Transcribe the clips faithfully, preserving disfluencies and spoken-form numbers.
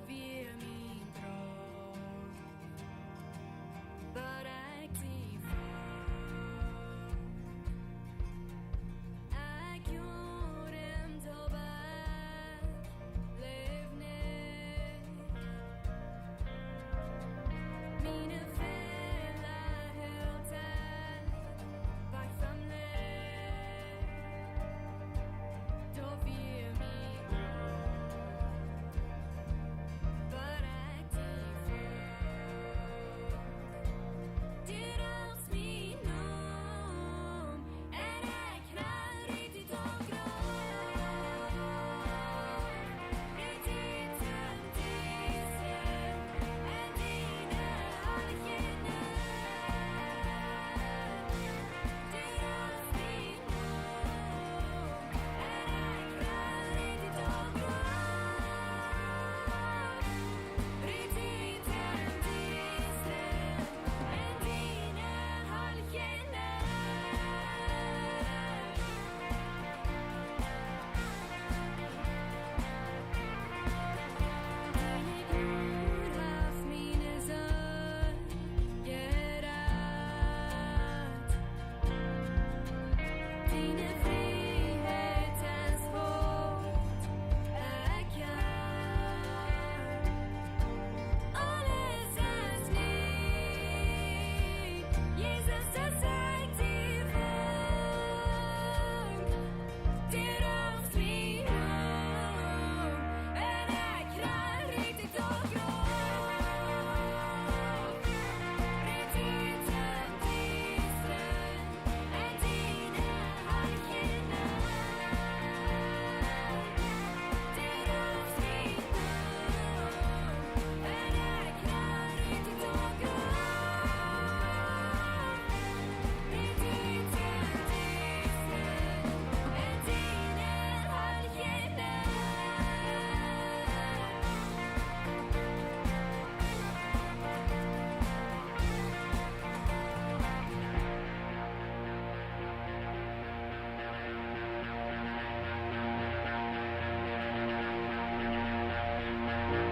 Wia mien Droom, but ekj sie froh. Ekj hia em Tobak, läw nich. Miene Fäla hilt ekj wajch vom Licht. Doa wia mien Droom, but ekj sie froh. Du drajchst mienen Nomen, un ekj rajch ut daut Grauf.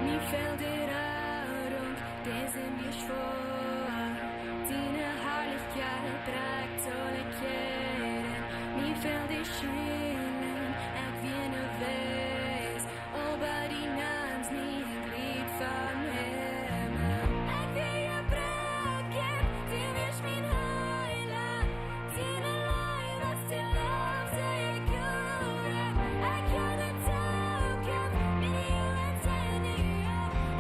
Mie fält de Radunk, dee sent mie schwoa. Diene Harlichkjeit drekjt aule Kjäden. Mie fält de Schwielen, ekj wia nervös. Oba du nahmst mie en Jlid vom Himmel. Ekj wia jebroaken, du wieescht mien Heela. Diene Leew es too groot, ekj kaun nich tookomen. Mien Hiel es en die,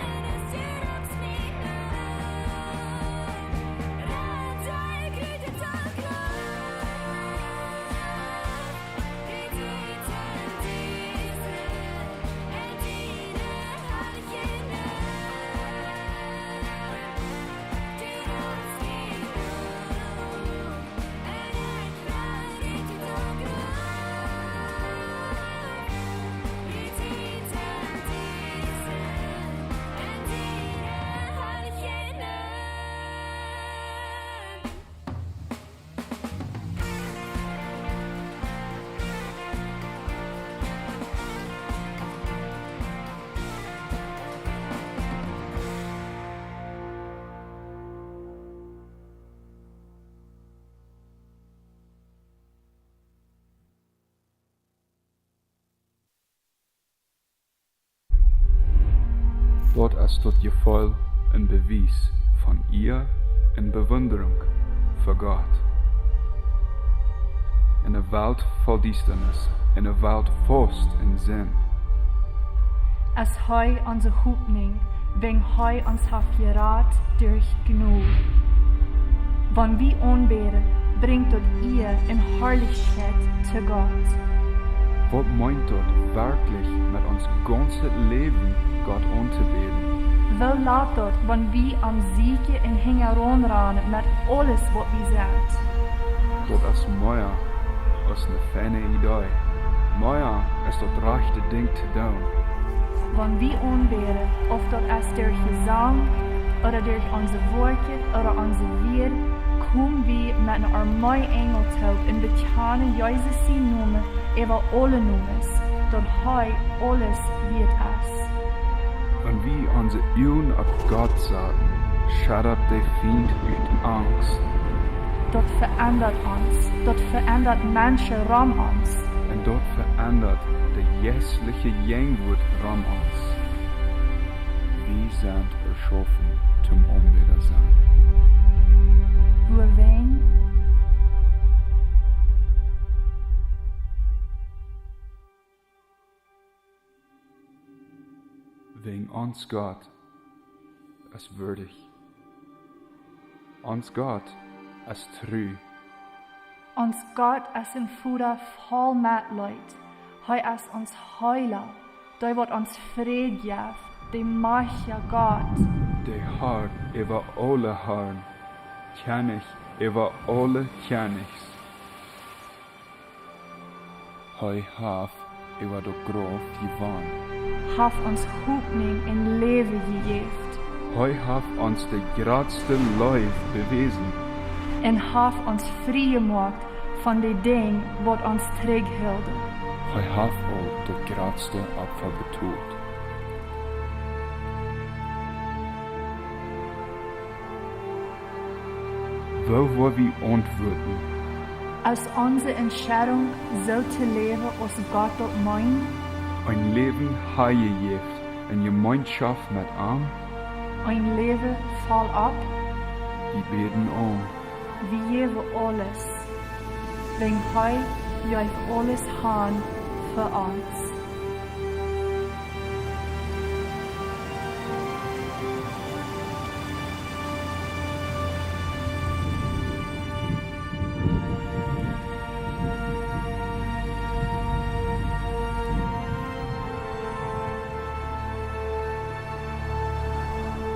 un du drajchst mienen Nomen. Rajch ekj ut daut Grauf. Daut es daut Jefeel un Bewies von Ea un Bewunderunk fa Gott. En eene Welt voll Diestanis, en eene Welt faust en Sind, es hee onse Hopninj, wäajen hee ons haft jerat derch Jnod. Wan wie aunbäden, brinjt daut Ea un Harlichkjeit to Gott. Waut meent daut werkjlich, met ons gaunzet Läwen Gott auntobäden? Woo lat daut, wan wie am sieekjen un hinjaraun ranen met aules, waut wie sent? Daut es mea aus eene feine Idee. Mea es daut rajchte Dinkj to doonen. Wan wie aunbäden, auf daut es derch Jesank, ooda derch onse Woakjen, ooda onse Wieed, komen wie met eene Armee Enjel toop un bekjanen Jesus sienen Nomen äwa aule Nomes, daut hee aules wieet es. Wan wie onse Uagen opp Gott saten, scheddat de Fient ut Angst. Daut veendat ons, daut veendat Menschen rom ons. Un daut veendat de jeistliche Jenwuat rom ons. Wie sent erschaufen toom Aunbäda sennen. Wuarom? Wäajen ons Gott es wieedich. Ons Gott es tru. Ons Gott es een Voda voll Metleet. Hee es ons Heela, dee waut ons Fräd jeft, de majchtja Gott. De Har äwa aule Harn, Kjennich äwa aule Kjennichs. Hee haft äwa daut Grauf jewonnen. Haft ons Hopninj un Läwen jejäft. Hee haft ons de jratste Leew bewäsen. Un haft ons frie jemoakt von de Dinja, waut ons trigjhilden. Hee haft aul daut jratste Opfa betolt. Woo woa wie auntwuaden? Aus onse Entscheidunk, soo to läwen, aus Gott daut meent. Een Läwen hajejäft en Jemeenschoft met am. Een Läwen voll opp. Wie bäden aun. Wie jäwen aules. Wäajen hee jeft aules han fa ons.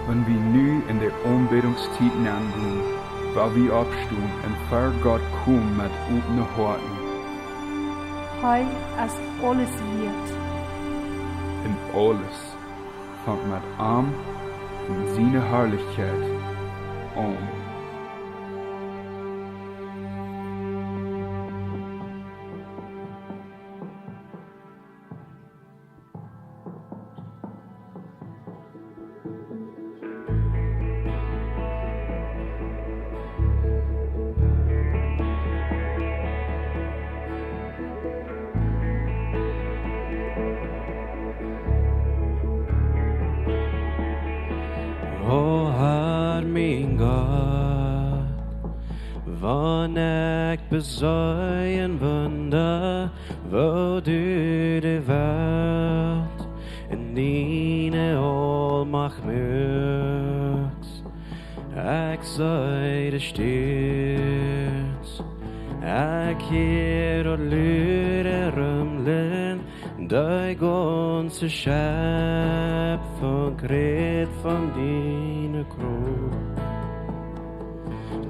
Wan wie nu en de Aunbädungstiet nengonen, woa wie oppstonen un ver Gott komen met opne Hoaten. Hee es aules wieet. Un aules fangt met am un siene Harlichkjeit aun. O Har, mien Gott, wan ekj beseenen Wunda, woo du de Welt en diene Aulmacht muakst. Ekj see de Stierns, ekj hia daut lude Rumlen, de gaunze Schepfunk rät von diene Krauft.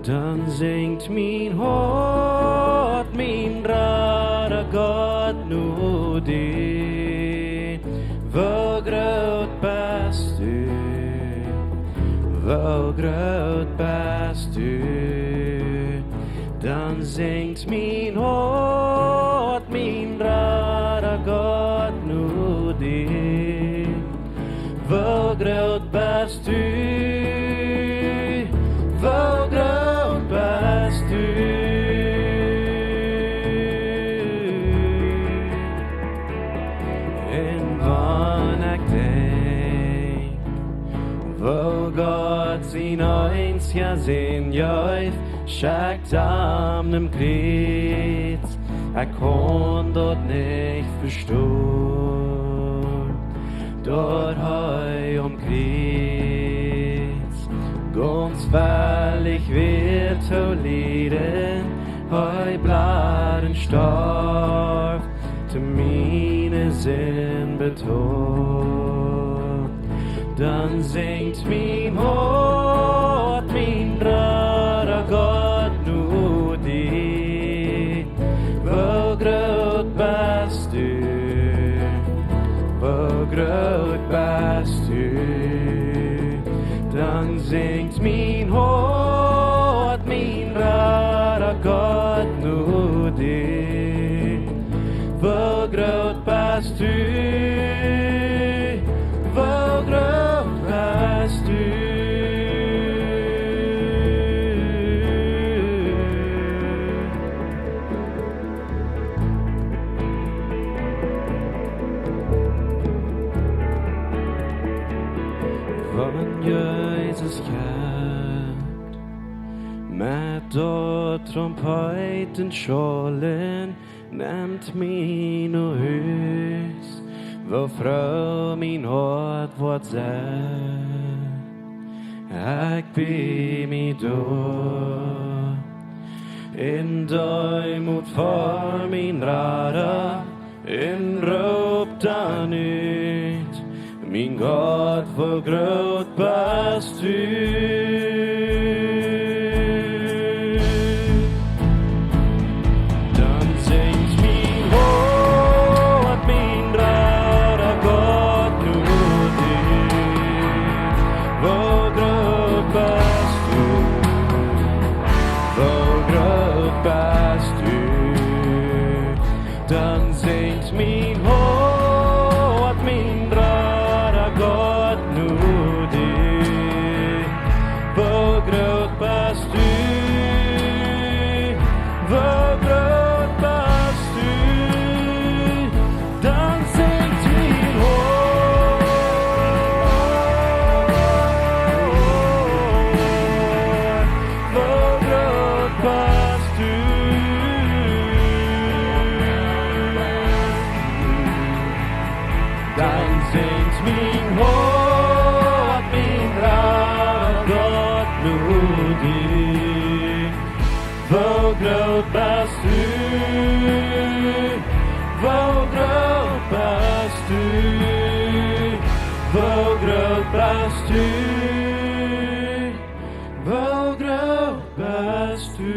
Dan sinjt mien Hoat, mien Rada Gott, no die. Woo groot best du, woo groot best du. Dan sinjt mien Hoat, mien Rada Gott, no die. Woo groot best du, woo groot best du. Un wan ekj denkj, woo Gott sien eensja Sän jeef, schekjt am nom Kjriez, ekj kaun daut nich vestonen. Daut hee aum Kjriez gaunz wellich wia to lieden, hee bleed un storf, to miene Sind betolt. Dan sinjt mien Hoat, mien Rada Gott, no die. Woo groot best du, woo groot best du. Dan sinjt mien Hoat, mien Rada Gott, no die. Woo groot best du, woo groot Trompeten schollen, nemt mie no Hus, woo froo mien Hoat woat sennen. Ekj bie mie doa, en Deemoot ver mien Rada, en roop dan ut: Mien Gott, woo groot best du! Dan sinjt mien Hoat, mien Rada Gott, no die: Woo groot best du! Woo groot best du! Dan sinjt mien Hoat, mien Rada Gott, no die: Woo groot best du! Woo groot best du! Dan sinjt mien Hoat: Woo groot best du! Dan sinjt mien Hoat, mien Rada Gott, no die: Woo groot best du! Woo groot best du! Woo groot best du! Woo groot best du!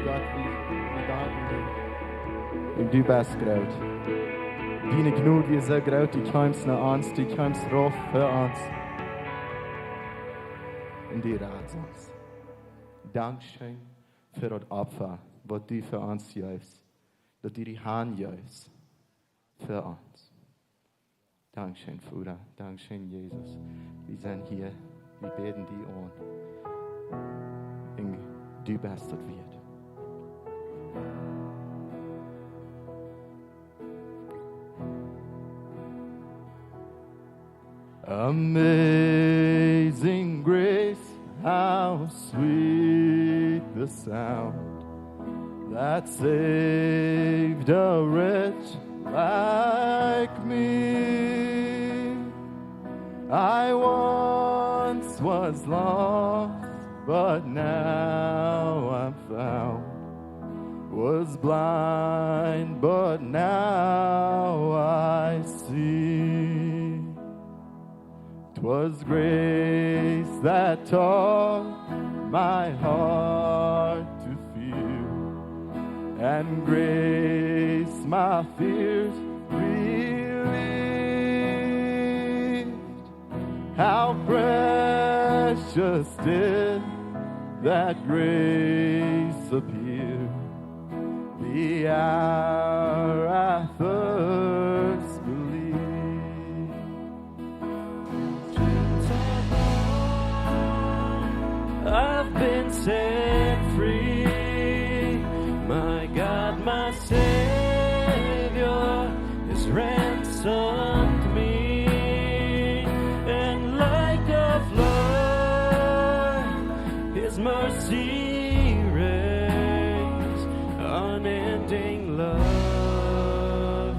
Gott, wie, wie danken die. Un du best groot. Diene Jnod wia soo groot, du kjeemst no ons, du kjeemst rauf fa ons. Un du radst ons. Dankscheen fa daut Opfa, waut du fa ons jeefst, daut du die hanjeefst fa ons. Dankscheen, Voda. Dankscheen, Jesus. Wie sent hia, wie bäden die aun. Un du best daut wieet. Amazing grace, how sweet the sound that saved a wretch like me. I once was lost, but now I'm found. Was blind, but now I see. 'Twas grace that taught my heart to fear, and grace my fears relieved. How precious did that grace appear, the hour I first believed. I've been set free. My God, my Savior has ransomed me. And like a flood, His mercy reigns, unending love,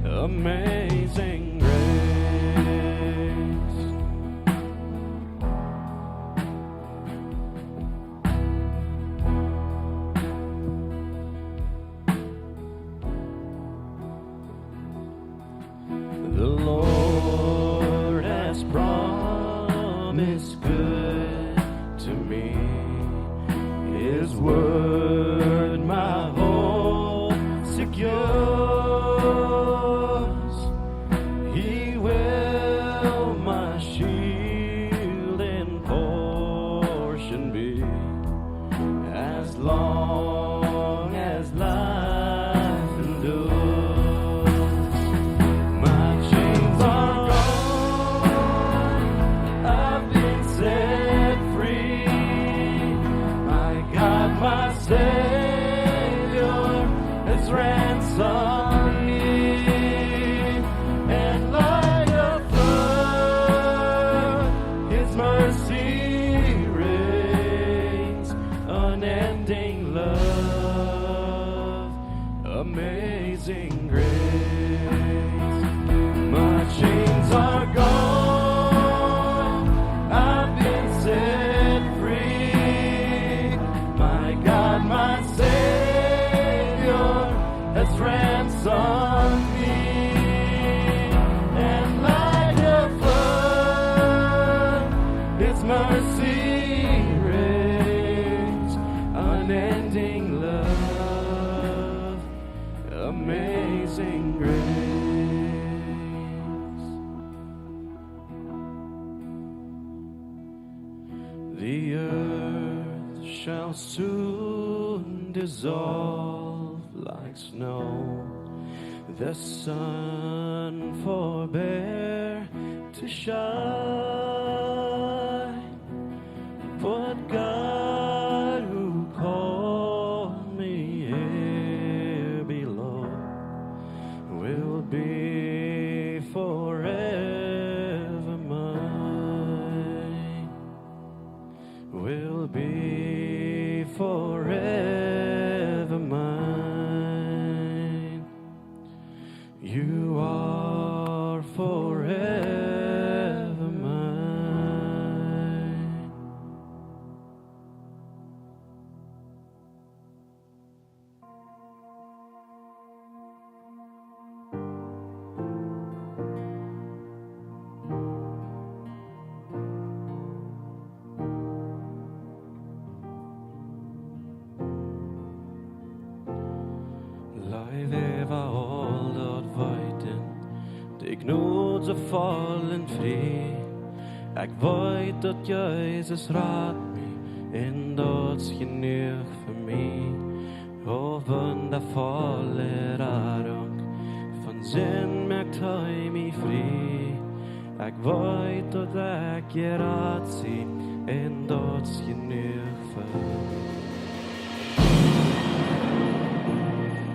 amazing grace. The Lord has promised good to me. His word my hope secures. He will my shield and portion be, as long as life endures. My chains are gone, I've been set free. My God, my Savior has ransomed me, and like a flood, His mercy Amazing grace. My chains are gone. I've been set free. My God, my Savior has ransomed me. And like a flood, His mercy reigns. Unending love. Amazing grace. The earth shall soon dissolve like snow. The sun forbear to shine. But God who called me here below will be forever mine, will be forever mine. You are forever mine. Leew äwa aul daut Weeten, de Jnod soo voll un frie. Ekj weet daut Jesus rat mie, un daut es jenuach fa mie. O wundafolle Radunk, von Sind moakt hee mie frie. Ekj weet daut ekj jerat sie, un daut es jenuach fa mie.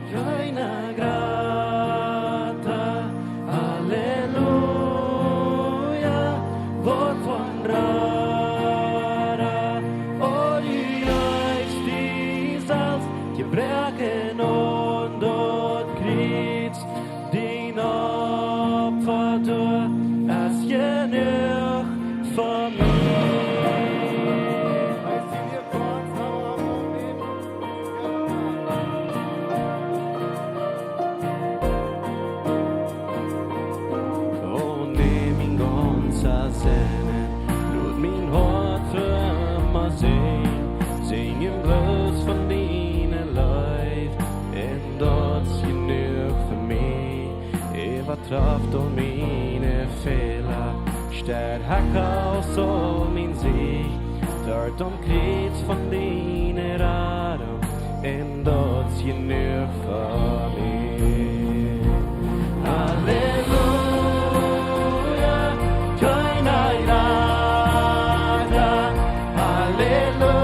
Keine Grata, Halleluja, woat von Rara, o du jeist die selfst jebroaken aun daut Kjriez. Dien Opfa doa es jenuach fa mie. O nemm mien gaunzet Sennen, lot mien Hoat fa emma sinjen, sinjen bloos von diene Leew, un daut es jenuach fa mie. Äwatraft aul miene Fäla, stäakj aus aul mien Sieg, doa aum Kjriez von diene Radunk, un daut es jenuach fa mie. Halleluja, keine Grata, Halleluja,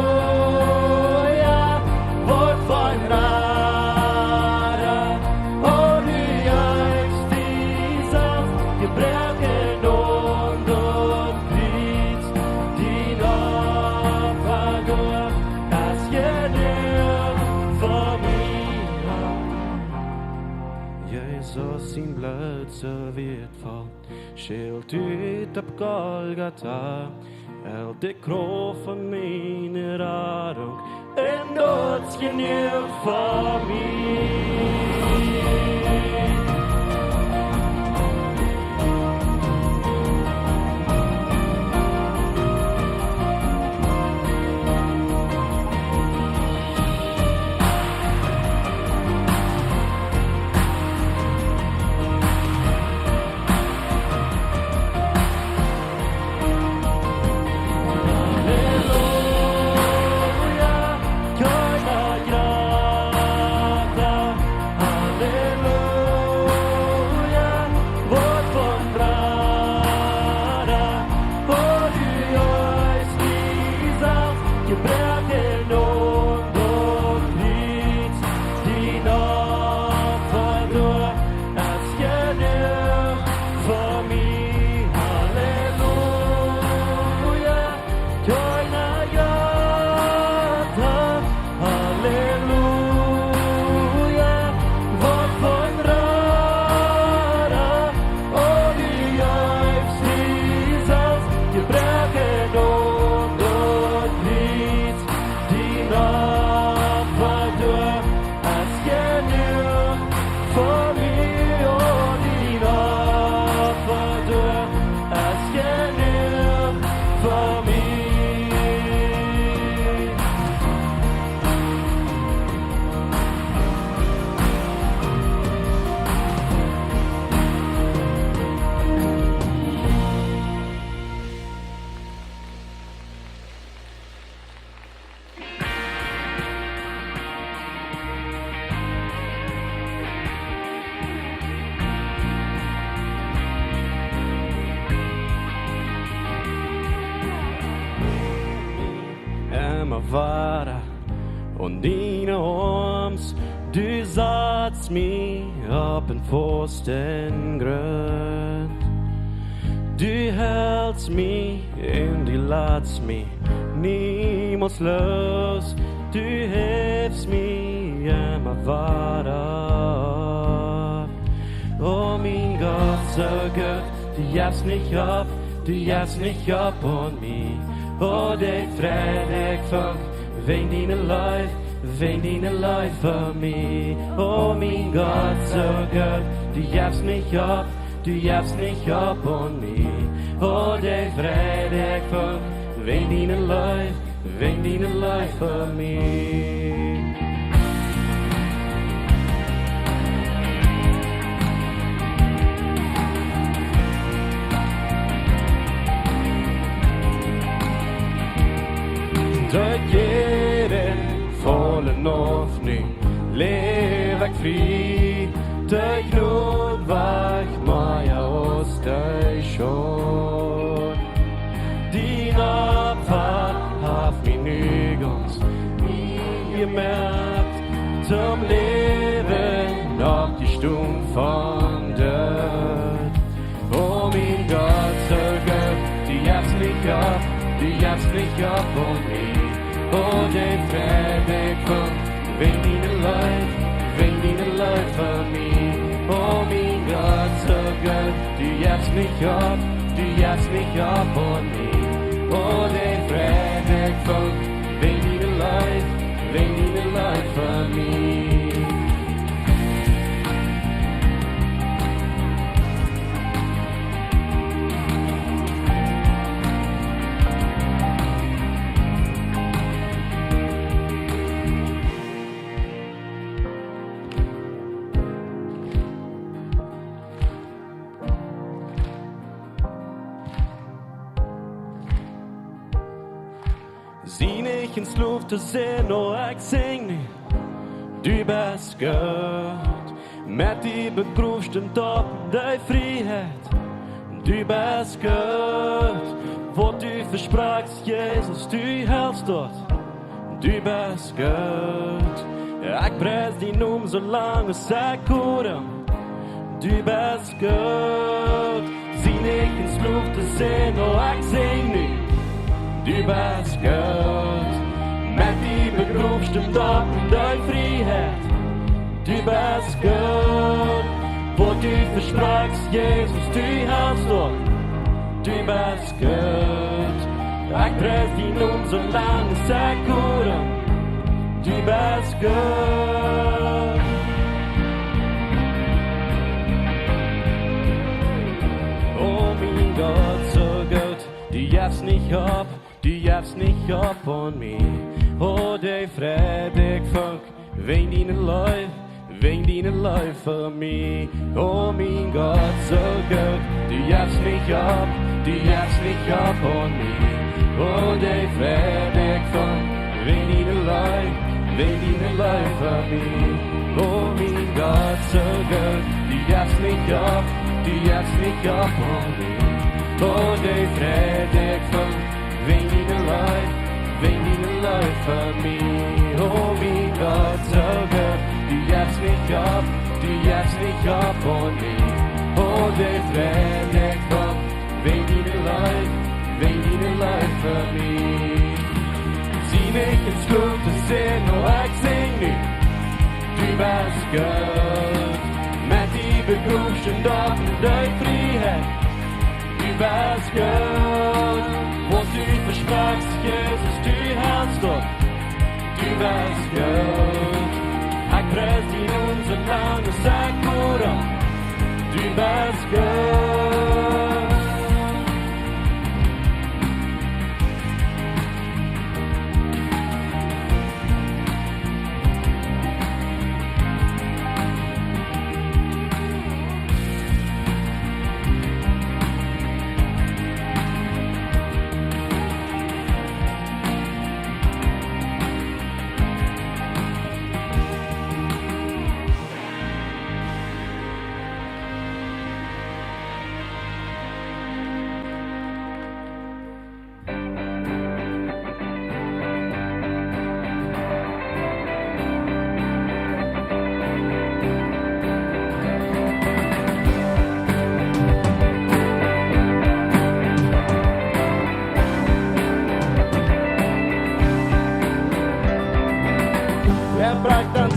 woat von Rara, o du jeist die selfst jebroaken aun daut Kjriez. Dien Opfa doa es jenuach fa mie. Jesus sien Bloot soo wieetvoll, schelt ut opp Golgata, hee de Krauft von miene Radunk, un daut es jenuach fa mie. Halleluja, keine Grata, Wada aun diene Oarms, du satst mie opp een fausten Grunt. Du helst mie un du latst mie niemols loos. Du hefst mie emma wada opp. O mien Gott, soo goot, du jefst nich opp, du jefst nich opp aun mie. O, dee Fräd ekj funk, wäajen diene Leew, wäajen diene Leew fa mie. O mien Gott, soo goot, du jefst nich opp, du jefst nich opp aun mie. O, dee Fräd ekj funk, wäajen diene Leew, wäajen diene Leew fa mie. Daut jieda Faul auf nu, läw ekj frie, daut Jnod wajch mea aus dee Schult. Dien Opfa haft mie nu gaunz nie jemoakt, toom Läwen oppjestonen von doot. O mien Gott, soo goot, du jefst nich opp, du jefst nich opp aun mie. O, dee Fräd ekj funk, wäajen diene Leew, wäajen diene Leew fa mie. O mien Gott, soo goot, du jefst nich opp, du jefst nich opp aun mie. O, dee Fräd ekj funk, wäajen diene Leew, wäajen diene Leew fa mie. Sie nich een Sklow to sennen, o, ekj sinj nu, du best goot. Met die begroof ekj opp de Frieheit. Du best goot. Waut du vesprakjst, Jesus, du helst daut. Du best goot. Ekj pries dienen Nomen soo lang aus ekj kaun. Du best goot. Sie nich een Sklow to sennen, o, ekj sinj nu, du best goot. Met die begroof ekj opp de Frieheit. Du best goot. Waut du vesprakjst, Jesus, du helst daut. Du best goot. Ekj pries dienen Nomen soo lang aus ekj kaun. Du best goot. O mien Gott, soo goot, du jefst nich opp, du jefst nich opp aun mie. O, dee Fräd ekj funk, wäajen diene Leew, wäajen diene Leew fa mie. O mien Gott, soo goot, du jefst nich opp, du jefst nich opp aun mie. O, dee Fräd ekj funk, wäajen diene Leew, wäajen diene Leew fa mie. O mien Gott, soo goot, du jefst nich opp, du jefst nich opp aun mie. O, dee Fräd ekj funk, wäajen diene Leew, wäajen diene Leew fa mie. O mien Gott, soo goot, du jefst nich opp, du jefst nich opp aun mie. O, dee Fräd ekj funk, wäajen diene Leew, wäajen diene Leew fa mie. Sie nich een Sklow to sennen, o, ekj sinj nu, du best goot. Met die begroof ekj opp de Frieheit. Du best goot. Waut du vesprakjst, Jesus, du helst daut. Du best goot. Ekj pries dienen Nomen soo lang aus ekj kaun. Du best goot.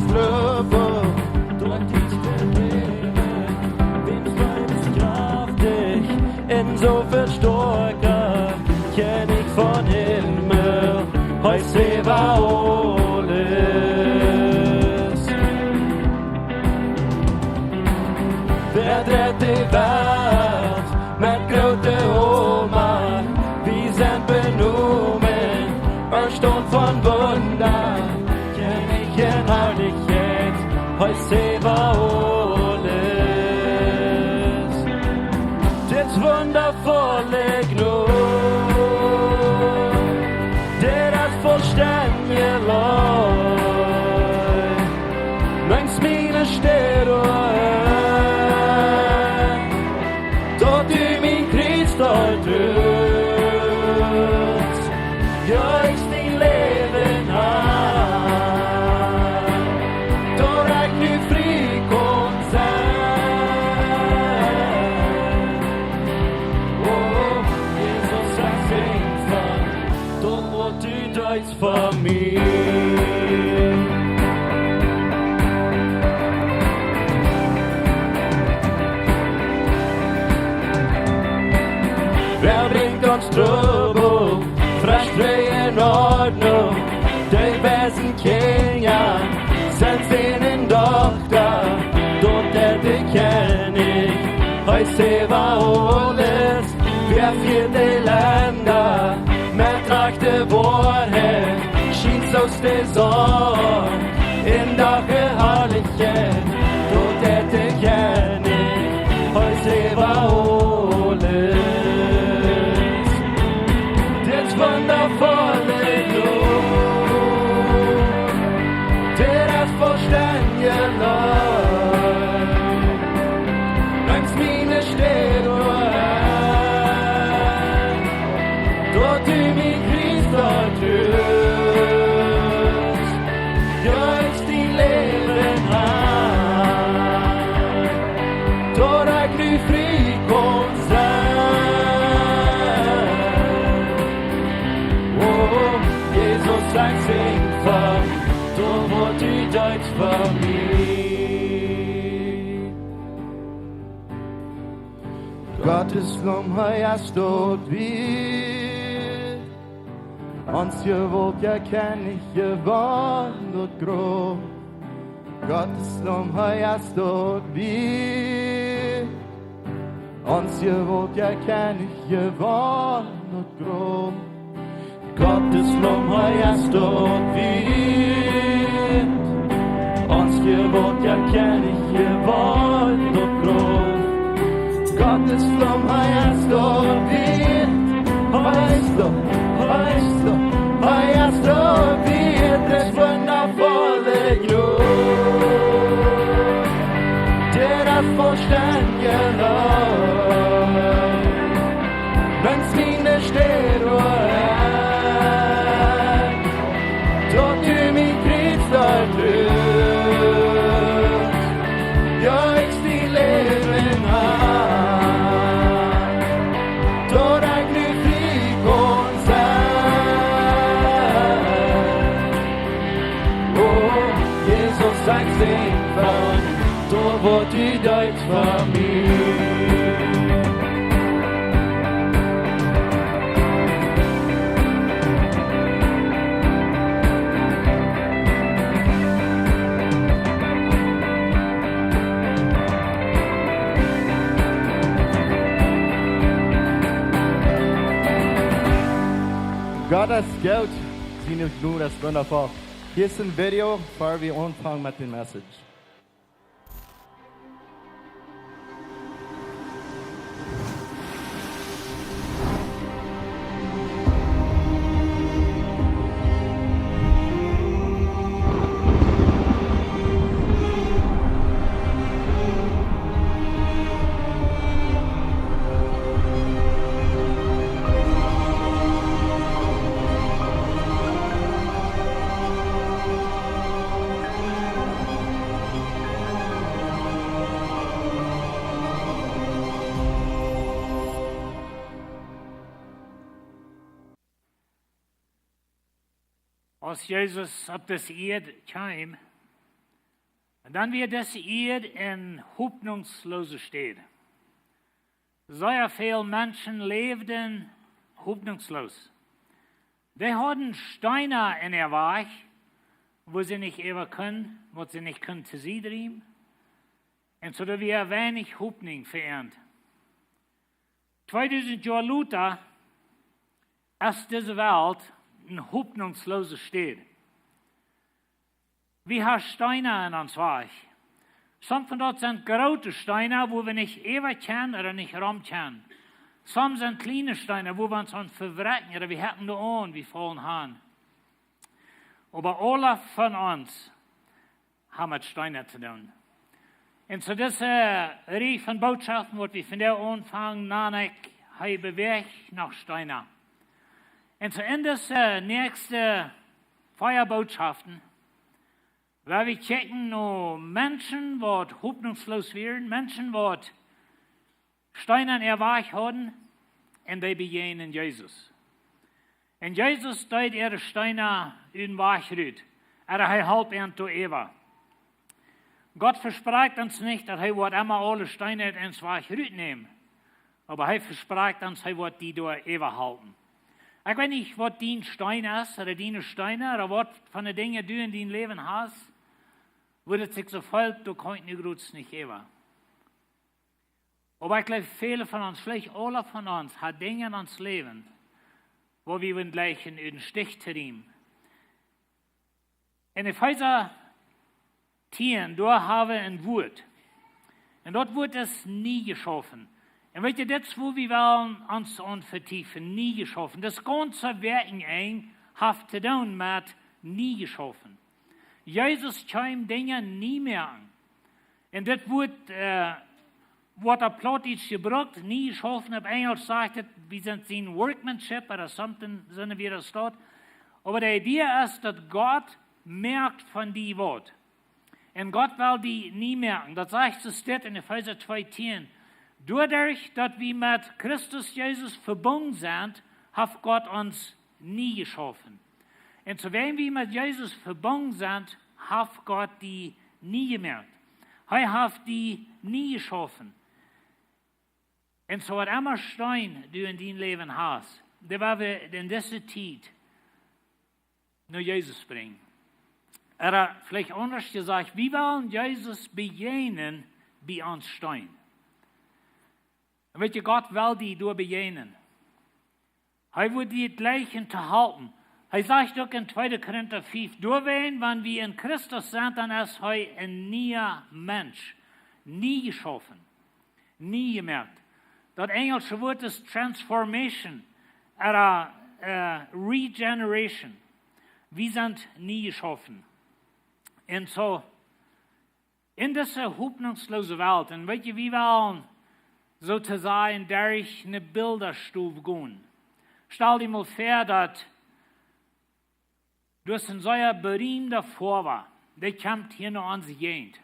Gloowen, daut dien Läwen, wiels dien es kjraftich un soo väl stoakja, Kjennich von Himmel, hee es äwa aules. Wäa rät de Welt met groote Ohnmacht? Wie sent benomen, erstaunt von Wunda, Kjennich en Harlichkjeit, hee es äwa aules. Dit wundafolle Jnod, dit es vollstendje Leew, lenjd mie ne Städ, daut du mien Kjriez aul drajchst. Jo, ekj dien Läwen ha, daut ekj nu frie kaun sennen. O Jesus, ekj sinj von daut, waut du deetst fa mie. Wäa brinjt ons Trubbel, Frustratieen en Ordnunk? De weise Kjinja sent Sän un Dochta, daut deit de Kjennich, hee es äwa aules. Wäa fieet de Lenda met rajchte Woarheit? Schient soo aus de Sonn em Dach äa Harlichkjeit, daut deit de Kjennich, hee es äwa aules. Dit wundafolle Jnod, dit es vollstendje Leew, lenjd mie ne Städ, daut du mien Kjriez aul drajchst. Jo, ekj dien Läwen ha, daut ekj nu frie kaun sennen. O Jesus, ekj sinj von daut, waut du deetst fa mie. Gottes Laum, hee es daut Wieet, ons Jewaultja, Kjennich, jewonnen daut Grauf. Gottes Laum, hee es daut Wieet, ons Jewaultja, Kjennich, jewonnen daut Grauf. Gottes Laum, hee es daut Wieet, ons Jewaultja, Kjennich, jewonnen daut Grauf. Gottes Laum, hee es daut Wieet, hee es daut, hee es daut, hee es daut Wieet, dit wundafolle Jnod, dit es vollstendje Leew, lenjd mie ne Städ, daut du mien Kjriez aul drajchst. Jo, ekj dien Läwen ha, daut ekj nu frie kaun sennen. O Jesus, ekj sinj von daut, waut du deetst fa mie. Gott es goot, siene Jnod es wundafoll. Hia es een Video, ea wie aunfangen met de Message. Aus Jesus opp dise Ieed kjeem, Dan wia dise Ieed eene hopninjsloose Städ. Sea väl Menschen läwden hopninjsloos. Dee hauden Steena en äa Wajch, wua see nich äwa kunnen, waut see nich kunnen to Sied riemen. Un soo doa wia weinich Hopninj fa an. Tweedusent Joa lota es dise Welt eene hopninjsloose Städ. Wie haben Steena en ons Wajch. Sommje von daut sent groote Steena, wua wie nich äwa kjennen ooda nich rom kjennen. Sommje sent kjliene Steena, wua wie ons aun vewrekjen ooda wie haben de Oagen, wie faulen han. Oba aule von ons haben met Steena to doonen. Un soo dise Rieej von Bootschoften, waut wie vondoag aunfangen, nan ekj, hee bewäacht noch Steena. Un soo en dise näakjste vea Bootschoften, woa wie kjikjen no Menschen, waut hopninjsloos wieren, Menschen, waut Steena en äa Wajch hauden, un dee bejäajnen Jesus. Un Jesus deed äare Steena ut dän Wajch rut. Ooda hee holp an doa äwa. Gott vesprakjt ons nich, daut hee woat emma aule Steena ut ons Wajch rutnämen. Oba hee vesprakjt ons, hee woat die doa äwa halpen. Ekj weet nich, waut dien Steen es, ooda diene Steena, ooda waut von de Dinja du en dien Läwen hast, wua daut sikj soo felt, du kaust nu groots nich äwa. Oba ekj jleew, väle von ons, veleicht aule von ons, haben Dinja en ons Läwen, wua wie wudden jleichen ut dän Stich to riemen. En Efeesa tieen, doa haben wie een Wuat. Un daut Wuat es nie jeschaufen. Un weet jie, dit es, wua wie wellen ons aun vetiefen, nie jeschaufen. Daut gaunze Woakjenenj haft to doonen met nie jeschaufen. Jesus kjeem Dinja nie moaken. Un dit Wuat, äh, woat opp Plautdietsch jebrukt, nie jeschaufen, opp Enjlisch sajcht et, wie sent sien workmanship, ooda something, sent wie daut. Oba de Idee es, daut Gott moakt von die waut. Un Gott well die nie moaken. Daut sajcht soo steit en Efeesa twee tieen. Doaderch, daut wie met Christus Jesus vebungen sent, haft Gott ons nie jeschaufen. Un soo wan wie met Jesus vebungen sent, haft Gott die nie jemoakt. Hee haft die nie jeschaufen. Un soo waut emma Steen du en dien Läwen hast, dee woa wie en dise Tiet no Jesus brinjen. Ooda veleicht aundasch jesajcht, wie wellen Jesus bejäajnen bie ons Steen. Un weet jie, Gott well die doa bejäajnen. Hee woat die jleichen to halpen. Hee sajcht uk en tweede Korinta fief, doawäajen, wan wie en Christus sent, dan es hee een niea Mensch. Nie jeschaufen. Nie jemoakt. Daut enjelsche Wuat es transformation, ooda, äh, regeneration. Wie sent nie jeschaufen. Un soo, en dise hopninjsloose Welt, un weet jie, wie wellen soo to sajen derch eene Bildastow gonen. Stal die mol väa, daut doa es een sea beriemda Foawa, dee kjemt hia no onse Jäajent.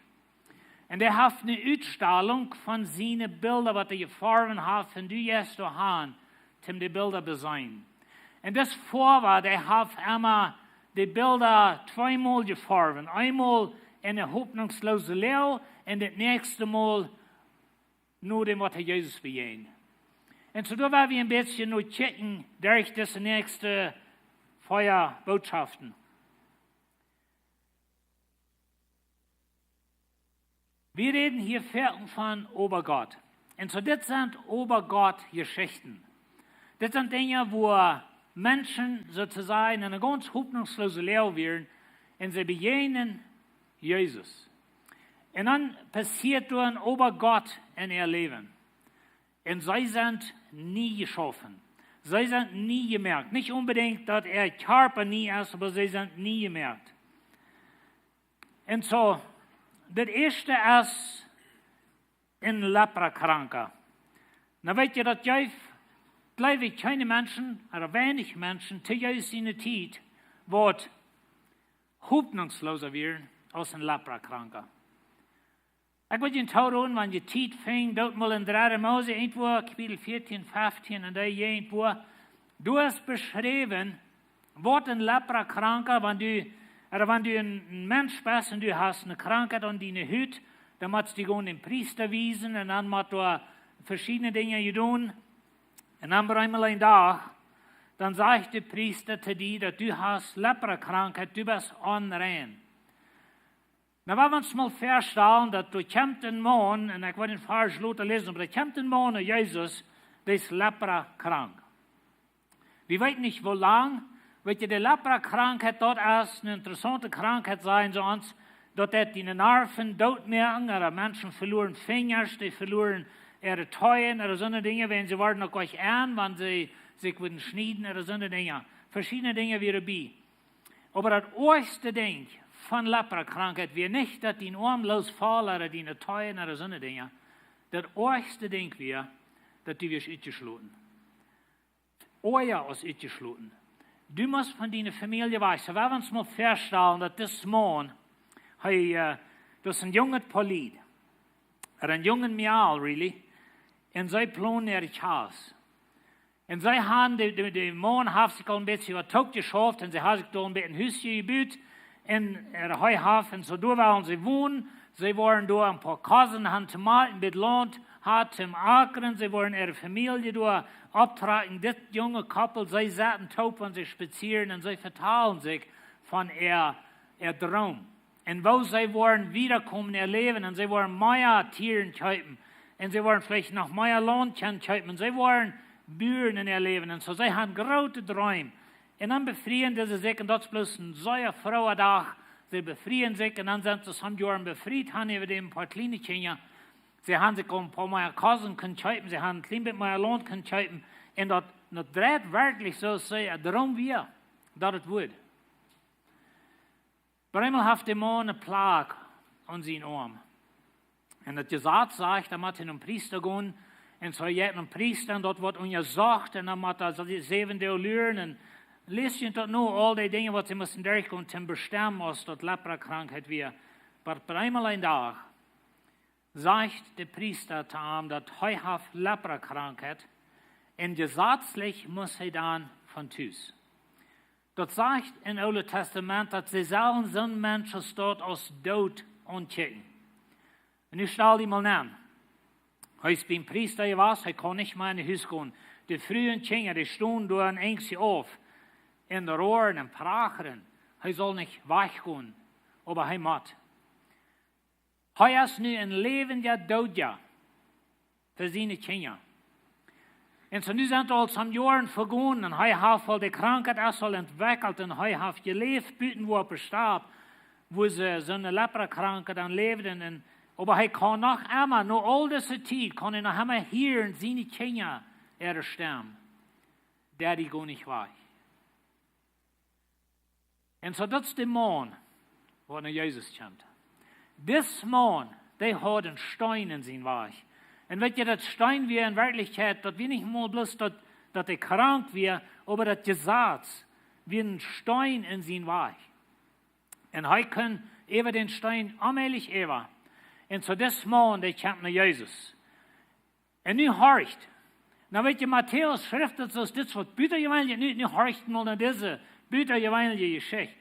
Un dee haft eene Utstalunk von siene Bilda, waut hee jefoawen haft, un du jeist doa han, om de Bilda to seenen. Un dis Foawa, dee haft emma de Bilda tweemol jefoawen. Eemol en eene hopninjsloose Loag un daut näakjste Mol no däm, waut hee Jesus bejäajent. Un soo doa woa wie een bät no kjikjen derch dise näakjste vea Bootschoften. Wie räden hia foaken von Oba Gott. Un soo, dit sent Oba Gott Jeschichten. Dit sent Dinja, wua Menschen soo to sajen en eene gaunz hopninjsloose Loag wieren un see bejäajnen Jesus. Un dan passieet doa een Oba Gott en äa Läwen. Un see sent nie jeschaufen. See sent nie jemoakt. Nich onbedinjt, daut äa Kjarpa nie es, oba see sent nie jemoakt. Un soo, daut ieeschte es een Leprakranka. Nu weet jie, daut jeft, jleew ekj, kjeene Menschen, ooda weinich Menschen, to Jesus siene Tiet, waut hopninjsloosa wieren aus een Leprakranka. Ekj well junt tooroden, wan jie Tiet finjen, doot mol en dredde Mose, irjentwua, Kapitel vieetieen, feftieen, un doa irjentwua, doa es beschräwen, waut een Leprakranka, wan du, Ooda wan du een, een Mensch best un du hast eene Krankheit aun diene Hut, dan motst du gonen dän Priesta wiesen un dan mott doa veschiedne Dinja jedonen. Un dan biem eenen Dach, dan sajcht de Priesta to die, daut du hast Leprakrankheit, du best onrein. Nu, wie ons mol väastalen, daut doa kjemt een Maun, un ekj woa dän Varsch lota läsen, oba doa kjemt een Maun no Jesus, dee es leprakrank. Wie weeten nich, woo lang. Weet jie, de Leprakrankheit, daut es eene interessaunte Krankheit, sajen see ons, daut deit diene Nerven dootmoaken, ooda Menschen veloaren Finjasch, dee veloaren äare Teenen, ooda soone Dinja, wan see worden uk nich aun, wan see sikj wudden schnieden, ooda soone Dinja. Veschiedne Dinja wieren bie. Oba daut oajste Dinkj von Leprakrankheit wia nich, daut dien Oarm loosfoll ooda diene Teenen ooda soone Dinja. Daut oajste Dinkj wia, daut du wieescht utjeschloten. Oaja aus utjeschloten. Du motst von diene Famielje wajch. Soo, wie ons mol väastalen, daut dis Maun, hee, äh, daut es een junget Poa Lied. Ooda een junget Mejal, really. Un see plonen äa Kjast. Un see han, de, de, de Maun haft sikj aul een bät waut toopjeschauft un see haft sikj doa een bät een Hus jebut. Un, äh, hee haft, un soo doa wieren see wonen. See wieren doa een poa Kosen han to moaken, een bät Launt han to akren. See wieren äare Famielje doa opptrakjen. Dit junge Koppel, see saten toop, wan see spazieren un see vetalen sikj von äa, äa Droom. Un woo see woaren wiedakomen en äa Läwen. Un see woaren mea Tieren kjeepen. Un see woaren veleicht noch mea Launt kjennen kjeepen. Un see woaren Buaren en äa Läwen. Un soo, see han groote Dreem. Un dan befrieen see sikj, un daut es bloos een sea frooa Dach. See befrieen sikj, un dan sent see som Joaren befriet, han äwa dän poa kjliene Kjinja. See han sikj een poa mea Kosen kunnen kjeepen, see han een kjlien bät mea Launt kunnen kjeepen. Un daut, daut dreit werkjlich soo aus see äa Droom wia, daut et wudd. Biem eemol haft de Maun eene Plak aun sienen Oarm. Un daut Jesaz sajcht, dan mott hee nom Priesta gonen. Un soo jeit hee nom Priesta un doa woat unjasocht un dan mott hee säwen Doag luren. Un läst junt daut no, aul dee Dinja waut see musten derchgonen, toom bestemmen aus daut Leprakrankheit wia. Oba biem eemol eenen Dach sajcht de Priesta to am, daut hee haft Leprakrankheit. Un jesazlich mott hee dan von Tus. Daut sajcht em Oolen Tastament, daut see sellen soon Mensch aus daut aus doot aunkjikjen. Un nu stal die mol aun. Hee es biem Priesta jewast, hee kaun nich mea en Hus gonen. De Fru un Kjinja, dee stonen doa un enjen sikj auf. Un roaren un prachren. Hee saul nich wajchgonen, oba hee mott. Hee es nu een läwendja Doodja fa siene Kjinja. Un soo nu sent aul some Joaren vegonen un hee haft aul de Krankheit es aul entwekjelt un hee haft jeläft buten wua opp de Stap, wua see soone Leprakrankheit dan läwden. Un, oba hee kaun noch emma, no aul dise Tiet, kaun hee noch emma hieren siene Kjinja äare Stemm. Daddy, go nich wajch. Un soo, daut es de Maun, waut no Jesus kjemt. Dis Maun, dee haud een Steen en sienen Wajch. Un weet jie, daut Steen wia en Werkjlichkjeit, daut wia nich mol bloos daut, daut hee krank wia, oba daut Jesaz wia een Steen en sienen Wajch. Un hee kunn äwa dän Steen onmäajlich äwa. Un soo dis Maun, dee kjemt no Jesus. Un nu horcht. Nu weet jie, Matäus schrift daut soo aus dit waut butajeweenlich. Nu, nu horcht mol no dise butajeweenliche Jeschicht.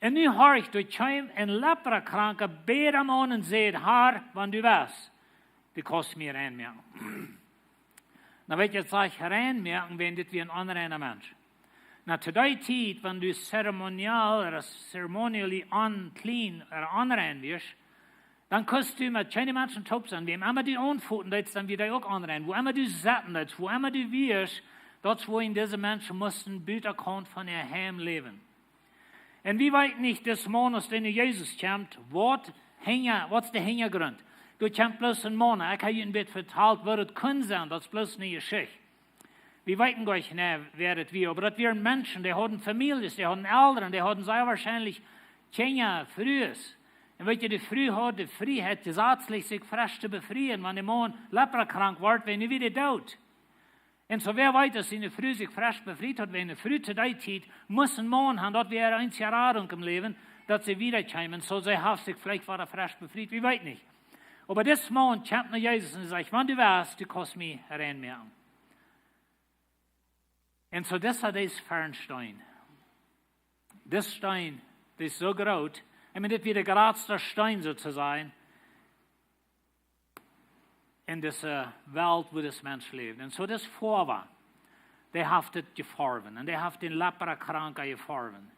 Un nu horcht, doa kjeem een Leprakranka, bäd am aun un säd: "Herr, wan du west, du kaust mie rein moaken." Nu weet jie, daut sajcht rein moaken, wiels dit wia een onreina Mensch. Nu, to dee Tiet, wan du zeremoniell, ooda ceremonially unclean, ooda onrein wieescht, dan kust du met kjeene Menschen toop sennen. Wäm emma du aunfoten deetst, dan wia dee uk onrein. Wua emma du setten deetst, wua emma du wieescht, daut es wuarom dise Menschen musten butakaunt von äa Heim läwen. Un wie weeten nich, dis Maun, aus dee no Jesus kjemt, waut hinja, waut es de Hinjagrunt? Doa kjemt bloos een Maun. Ekj hab junt een bät vetalt, waut et kunn sennen, daut es bloos eene Jeschicht. Wie weeten goanich, nä, wäa daut wia, oba daut wieren Menschen, dee hauden Famieljes, dee hauden Elren, dee hauden sea woarschienlich Kjinja, Frues. Un weet jie, de Fru haud de Frieheit, jesazlich sikj fresch to befrieen, wan de Maun leprakrank wort, wiels nu wia dee doot. Un soo wäa weet, aus siene Fru sikj fresch befriet haud, wiels eene Fru to dee Tiet must een Maun haben, daut wia äa eensje Radunk em Läwen, daut see wieda kjeem. Soo see haft sikj veleicht wada fresch befriet, wie weeten nich. Oba dis Maun kjemt no Jesus un sajcht: "Wan du west, du kaust mie rein moaken." Un soo dis, daut es fa een Steen. Dis Steen, Dee es soo groot. Ekj meen, dit wia de jratsta Steen, soo to sajen, en dise Welt, wua dis Mensch läwd. Un soo, dis Foawa, dee haft dit jeforwen. Un dee haft dän Leprakranka jeforwen.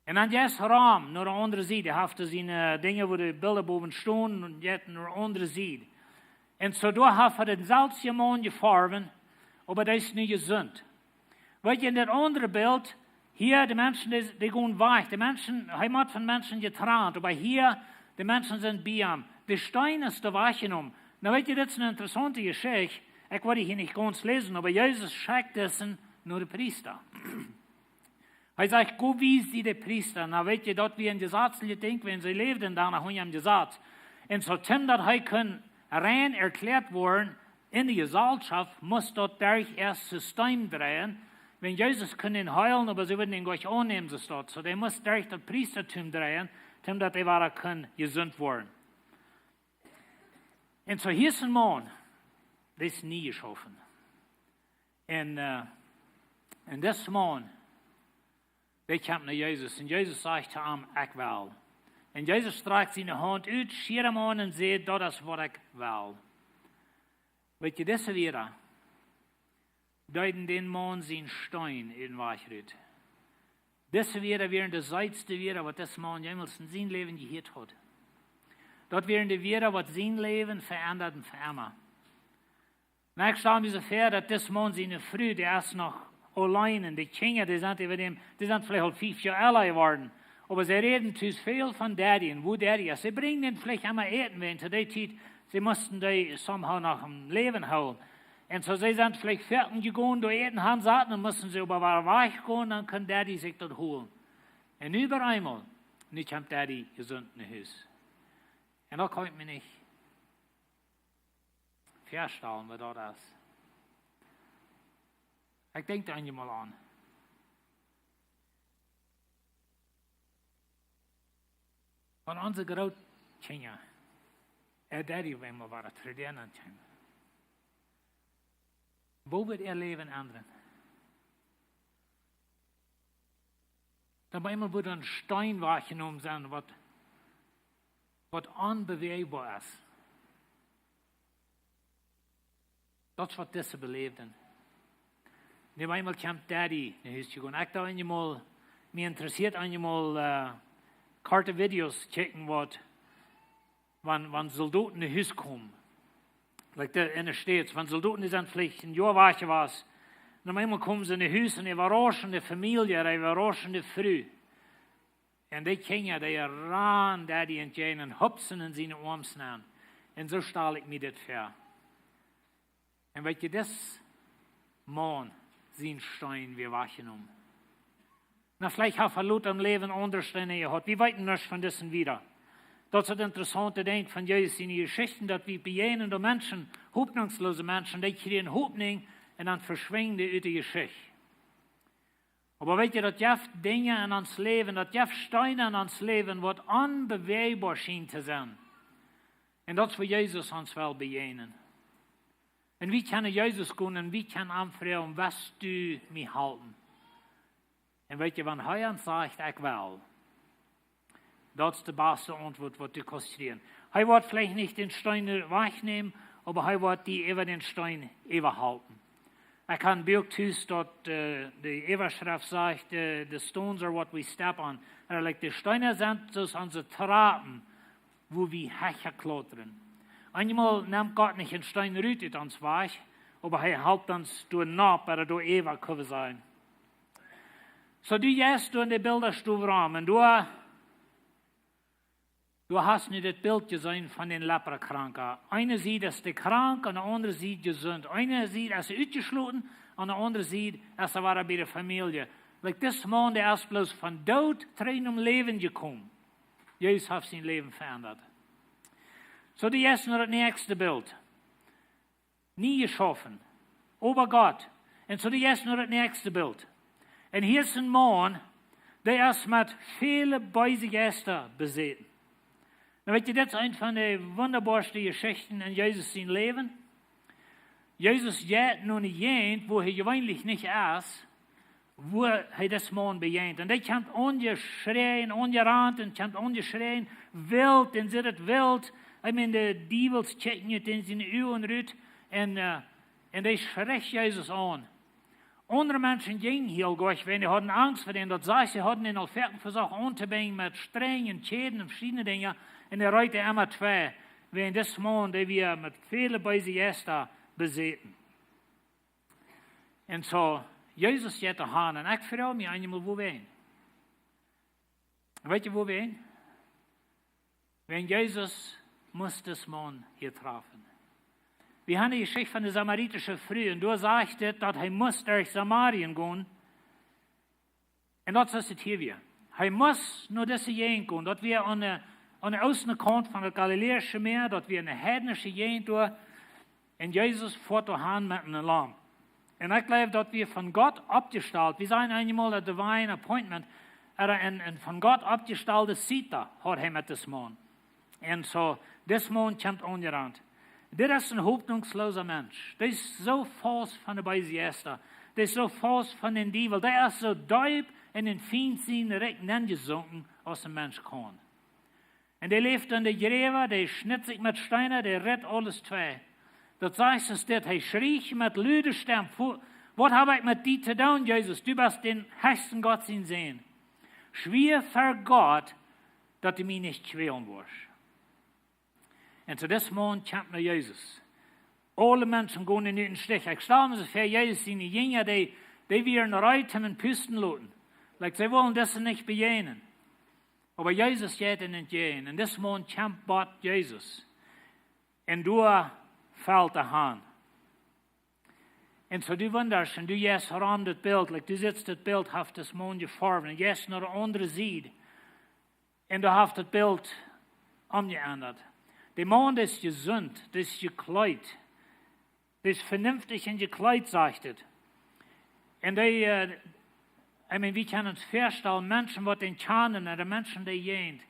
Un dan jeist rom no de aundre Sied. Dee haft siene Dinja, wua de Bilda bowen stonen, un jeit no de aundre Sied. Un soo, doa haft hee dän selwjen Maun jeforwen, oba dee es nu jesunt. Weetst, en daut aundre Bilt, hia, de Menschen, dee, dee gonen wajch. De Menschen, hee woat von Menschen jetrant, oba hia, de Menschen sent bie am. De Steen es doa wajchjenomen. Nu weetst, dit es eene interessaunte Jeschicht. Ekj well dee hia nich gaunz läsen, oba Jesus schekjt disen no de Priesta. Hee sajcht: "Go wies die de Priesta." Nu weetst, daut wia een jesazlichet Dinkj, wan see läwden dan no däm Jesaz. Un soo, toom daut hee kunn rein erkjläat woaren en de Jesalschoft, must daut derch äa System dreien. Wan Jesus kunn am heelen, oba see wudden am nich aunnämen, soo steit. Soo, dee must derch daut Priestatum dreien, toom daut hee wada kunn jesunt woaren. Un soo, hia es een Maun, dee es nie jeschaufen. Un, äh, un dis Maun, dee kjemt no Jesus. Un Jesus sajcht to am: "Ekj well." Un Jesus strakjt siene Haunt ut, schieet am aun un sajcht: "Daut es waut ekj well." Weetst, dise Wieed deeden dän Maun sienen Steen ut dän Wajch rut. Dise Wieed wieren de seetste Wieed, waut dis Maun jemols en sien Läwen jehieet haud. Daut wieren de Wieed, waut sien Läwen veendaden fa emma. Nu, ekj stal mie soo väa, daut dis Maun siene Fru, dee es noch auleen, un de Kjinja, dee sent äwa däm, dee sent veleicht aul fief Joa oolt jeworden. Oba see räden tus väl von Daddy un woo Daddy es. See brinjen am veleicht emma Äten, wan to dee Tiet, see musten dee somehow noch aum Läwen hoolen. Un soo, see sent veleicht foaken jegonen, doa Äten han saten, un musten see oba wada wajchgonen, dan kunn Daddy sikj daut holen. Un nu opp eemol, nu kjemt Daddy jesunt no Hus. Un daut kaun ekj mie nich väastalen, waut daut es. Ekj denkj doa eenjemol aun. Von onse Grootkjinja, äa Daddy, wan wie wada trigj aun kjeemen. Woo woat äa Läwen endren? Dan opp eemol woat een Steen wajchjenomen sennen, waut, waut onbewäajboa es. Daut es, waut dise beläwden. Nu opp eemol kjemt Daddy no Hus jegonen. Ekj denkj eenjemol, mie interessieet eenjemol, äh, korte Videos kjikjen, waut, wan, wan Soldoten no Hus komen. Like de, en de States, wan Soldoten, dee sent veleicht een Joa wajch jewast. Un opp eemol komen see no Hus un äwarauschen de Famielje, äwarauschen de Fru. Un de Kjinja, dee rannen Daddy entjäajen un hupsen en siene Oarms nenn. Un soo stal ekj mie dit väa. Un weetst, dis Maun sien Steen wia wajchjenomen. Nu, veleicht haft hee lota em Läwen aundre Steena jehaut. Wie weeten nuscht von disen wieda. Daut es daut interessaunte Dinkj von Jesus siene Jeschichten, daut wie bejäajnen doa Menschen, hopninjsloose Menschen, dee kjrieen Hopninj un dan veschwinjen dee ut de Jeschicht. Oba weetst, daut jeft Dinja en ons Läwen, daut jeft Steena en ons Läwen, waut onbewäajboa schient to sennen. Un daut es, wua Jesus ons well bejäajnen. Un wie kjennen Jesus gonen un wie kjennen am froagen: "Wurscht du mie halpen?" Un weetst, wan hee ons sajcht: "Ekj well", daut es de baste Auntwuat, waut du kaust kjrieen. Hee woat veleicht nich dän Steen wajchnämen, oba hee woat die äwa dän Steen äwahalpen. Ekj hab een Buak tus, daut, äh, de Äwaschreft sajcht, äh, "The stones are what we step on." Ooda, like, de Steena sent soo aus onse Trappen, wua wie hecha klautren. Eenjemol nemt Gott nich een Steen rut ut ons Wajch, oba hee halpt ons doa nopp, ooda doa äwa, kjenn wie sajen. Soo, du jeist doa en de Bildastow rom, un du, du hast nu dit Bilt jeseenen von dän Leprakranka. Eene Sied es dee krank, aun de aundre Sied jesunt. Eene Sied es hee utjeschloten, aun de aundre Sied es hee wada bie de Famielje. Like, dis Maun, dee es bloos von Doot trigj nom Läwen jekomen. Jesus haft sien Läwen veendat. Soo, du jeist no daut näakjste Bilt. Nie jeschaufen, oba Gott. Un soo, du jeist no daut näakjste Bilt. Un hia es een Maun, dee es met väle beese Jeista besäten. Nu, weetst, dit es eene von de wundaboaste Jeschichten en Jesus sien Läwen. Jesus jeit no eene Jäajent, wua hee jeweenlich nich es. woo hee dis Maun bejäajent. Un dee kjemt aunjeschräajen, aunjerant un kjemt aunjeschräajen, wilt, un sitt et wilt. Ekj meen, de Diewels kjikjen ut en siene Uagen rut un, äh, un dee schricht Jesus aun. Aundre Menschen jinjen hia goanich, wiels dee hauden Angst ver dän. Daut sajcht, see hauden am aul foaken vesocht auntobinjen met Strenj un Kjäden un veschiedne Dinja. Un hee reet emma twei, wiels dis Maun, dee wia met väle beese Jeista besäten. Un soo, Jesus jeit doa han. Un ekj froag mie eemol, wuawäajen? Weet jie, wuawäajen? Wiels Jesus must dis Maun hia trafen. Wie haben de Jeschicht von de samaritische Fru, un doa sajcht et, daut hee must derch Samarien gonen. Un daut es et hia wada. Hee must no dise Jäajent gonen. Daut wia aun de, aun de oostne Kaunt von daut Galiläische Mäa, daut wia eene heidnische Jäajent doa. Un Jesus foat doa han met een Laum. Un ekj jleew, daut wia von Gott oppjestalt. Wie sajen eemol daut divine appointment, ooda een, een von Gott oppjestalde Sied haud hee met dis Maun. Un soo, dis Maun kjemt aunjerant. Dit es een hopninjsloosa Mensch. Dee es soo faust von de beese Jeista. Dee es soo faust von dän Diewel. Dee es soo deep en dän Fient sien Rikj nenjesunken aus een Mensch kaun. Un dee läft en de Jräwa, dee schnitt sikj met Steena, dee ritt aules twei. Daut sajcht et dit, hee schrie met lude Stemm: "Fu-, waut hab ekj met die to doonen, Jesus? Du best dän hechsten Gott sien Sän. Schwia ver Gott, daut du mie nich kjwälen woascht." Un soo dis Maun kjemt no Jesus. Aule Menschen gonen nu em Stich. Ekj stal mie soo väa, Jesus siene Jinja, dee, dee wieren reed, am en Pusten loten. Like, see wullen dise nich bejäajnen. Oba Jesus jeit an entjäajen. Un dis Maun kjemt bie Jesus. Un doa felt hee han. Un soo du wundasch, un du jeist rom daut Bilt, like, du sitst daut Bilt, haft dis Maun jeformt. Un jeist no de aundre Sied. Un doa haft daut Bilt omjeendat. De Maun, dee es jesunt, dee es jekjleet. Dee es venenftich en jekjleet, sajcht et. Un dee, äh, I mean, wie kjennen ons väastalen, Menschen waut dän kjanen, un de Menschen dee jäajent,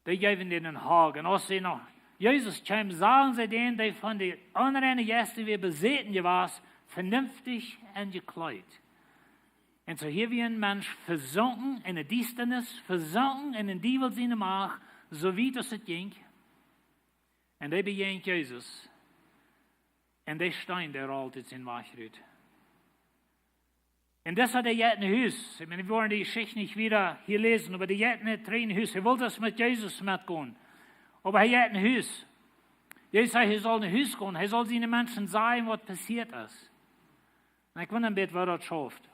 dee jeewen dän een Hug. Un aus see no Jesus kjeemen, sagen see dän, dee von de onreine Jeista wia besäten jewast, venenftich en jekjleet. Un soo hia wia een Mensch vesunken en de Diestanis, vesunken en dän Diewel siene Macht, soo wiet aus et jinkj. Un dee bejäajent Jesus. Un dee Steen, dee rolt ut sien Wajch rut. Un dee es, dee jeit no Hus. Ekj meen, wie woaren de Jeschicht nich wada hia läsen, oba dee jeit nich trigj no Hus. Hee wull daut met Jesus metgonen. Oba hee jeit no Hus. Jesus säd, hee saul no Hus gonen. Hee saul siene Menschen sajen, waut passieet es. Un ekj wunda een bät, woo daut schauft.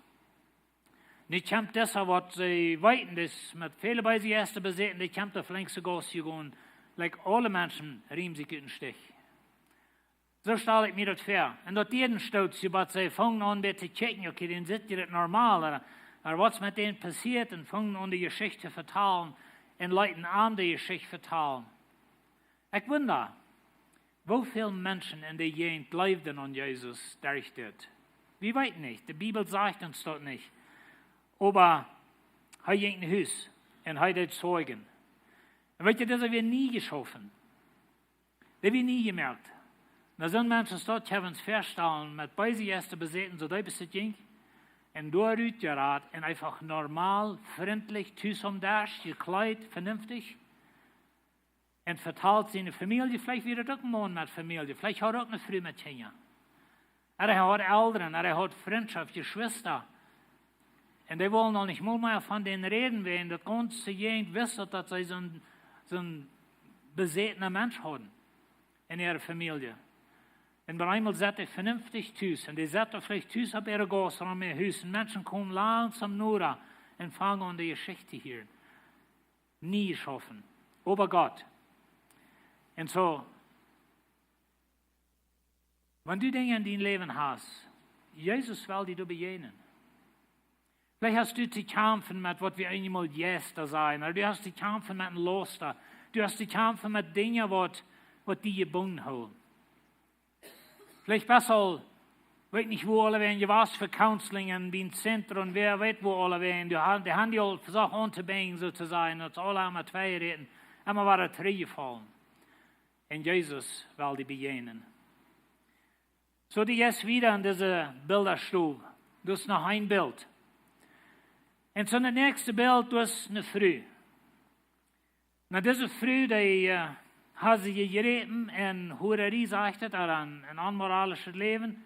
Nu kjemt disa, waut see weeten, dee es met väle beese Jeista besäten, dee kjemt doa flink soo gaunz jegonen, like, aule Menschen riemen sikj ut dän Stich. Soo stal ekj mie daut väa. Un daut dee een Stoot, soo waut see fungen aun bie to kjikjen, okay, dän sitt hia daut normal, ooda, ooda waut es met dän passieet, un fungen aun de Jeschicht to vetalen, un leeten am de Jeschicht vetalen. Ekj wunda, woo väl Menschen en dee Jäajent jleewden aun Jesus derch dit. Wie weeten nich, de Bibel sajcht ons daut nich. Oba hee jinkj no Hus un hee deed zeijen. Un weet jie, daut wia nie jeschaufen. Daut wia nie jemoakt. Nu sent Menschen, daut kjenn wie ons väastalen, met beese Jeista besäten, soo deep aus et jinkj. Un doa rut jerat un eefach normal, frintlich, tus aum Desch, jekjleet, venenftich. Un vetalt siene Famielje, veleicht wia daut uk een Maun met Famielje, veleicht haud hee uk eene Fru met Kjinja. Ooda hee haud Elren, ooda hee haud Frintschoft, Jeschwista. Un dee wullen aul nich mol mea von dän räden, wiels daut gaunze Jäajent wist daut, daut see soon, soon besätna Mensch hauden en äare Famielje. Un bie eemol sett hee venenftich tus, un dee sett veleicht tus opp äare Gauss rom äa Hus. Un Menschen komen langsom noda un fangen aun de Jeschicht to hieren. Nie jeschaufen. Oba Gott. Un soo, wan du Dinja en dien Läwen hast, Jesus well die doa bejäajnen. Veleicht hast du to kjamfen met waut wie eenjemol Jeista sajen, ooda du hast to kjamfen met een Lausta, du hast to kjamfen met Dinja waut, waut die jebungen hoolen. Veleicht best aul, weet nich woo aulawäajen, jie wia fa Counseling un bie een Zentrum, wäa weet woo aulawäajen, dee han, dee han die aul vesocht auntobinjen, soo to sajen, daut es aul emma twei jeräten, emma wada trigjjefollen. Un Jesus well die bejäajnen. Soo, du jeist wada en dise Bildastow. Daut es noch een Bilt. Un soo daut näakjste Bilt, daut es eene Fru. Nu, dise Fru, dee, äh, haft see jejräpen enn Hurarie, sajcht et, ooda enn, enn onmoralischet Läwen.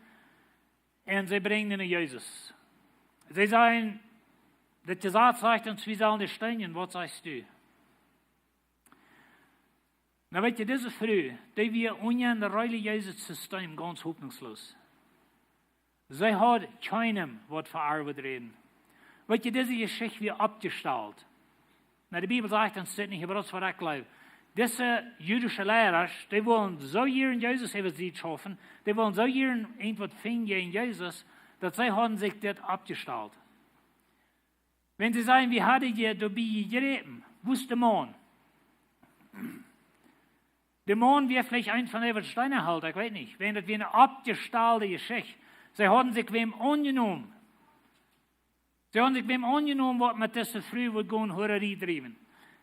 Un see brinjen dee no Jesus. See sajen: „Daut Jesaz sajcht ons, wie sellen dee steenjen. Waut sajchst du?“ Nu, weet jie, dise Fru, dee wia unja een relijeeset System gaunz hopninjsloos. See haud kjeenem waut fa äa wudd räden. Weet jie, dise Jeschicht wia oppjestalt. Nu, de Bibel sajcht ons dit nich, oba daut es waut ekj jleew. Dise jüdische Liera, dee wullen soo jieren Jesus äwa sikj schaufen, dee wullen soo jieren irjentwaut finjen jäajen Jesus, daut see hauden sikj dit oppjestalt. Wan see sajen: „Wie haben dee doabie jejräpen. Wua es de Maun?“ De Maun wia veleicht eena von dee waut Steena hilt, ekj weet nich. Wan daut wia eene oppjestalde Jeschicht. See hauden sikj wäm aunjenomen. See hauden sikj wäm aunjenomen, waut met dise Fru wudd gonen Hurarie driewen.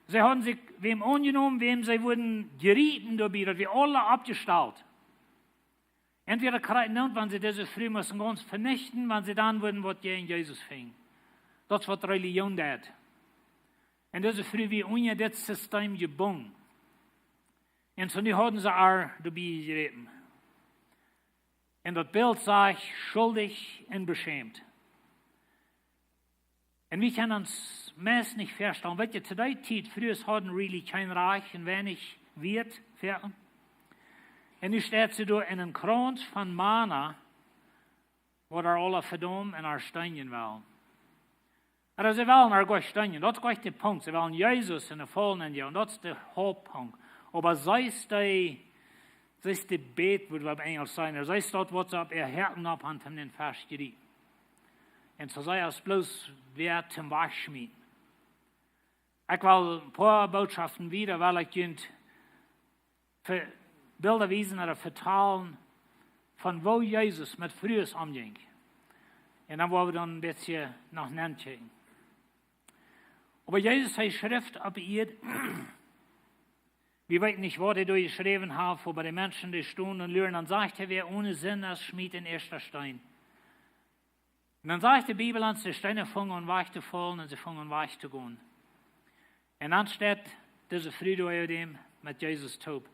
See hauden sikj wäm aunjenomen, wäm see wudden jriepen doabie, daut wia aules oppjestalt. Entwäda kjrieejen see, wan see dise Fru musten gaunz venichten, wan see dan wudden waut jäajen Jesus finjen. Daut es waut Relijoon deed. Un dise Fru wia unja dit System jebungen. Un soo nu hauden see äa doabie jejräpen. Un daut Bilt sajcht: schuldich un beschämt. Un wie kjennen ons meist nich väastalen, weet jie, to dee Tiet, Frues hauden really kjeen Rajcht un weinich Wieet, väl. Un nu steit see doa enn een Krauns von Mana, waut äa aula vedaumen un äa steenjen wellen. Oba see wellen äa goanich steenjen, daut es goanich de Punkt. See wellen Jesus enn de Faulen enjoagen, daut es de Hauptpunkt. Oba see es dee, see es de Bait, woo wie opp Enjlisch sajen, see es daut, waut see opp äa Hoat opphaben, om dän Fesch to jriepen. Un soo see es bloos wäa toom wajchschmieten. Ekj well een poa Bootschoften wieda, well ekj junt ve-, Bilda wiesen ooda vetalen von woo Jesus met Frues omjinkj. Un dan woa wie dan een bät noch nenkjikjen. Oba Jesus, hee schrift opp de Ieed. Wie weeten nich, waut hee doa jeschräwen haft, oba de Menschen, dee stonen un luaren, dan sajcht hee: „Wäa one Sind es, schmiet dän ieeschten Steen.“ Un dan sajcht de Bibel, aus de Steena fungen aun wajch to faulen un see fungen aun wajch to gonen. Un dan steit dise Fru doa äwa däm met Jesus toop.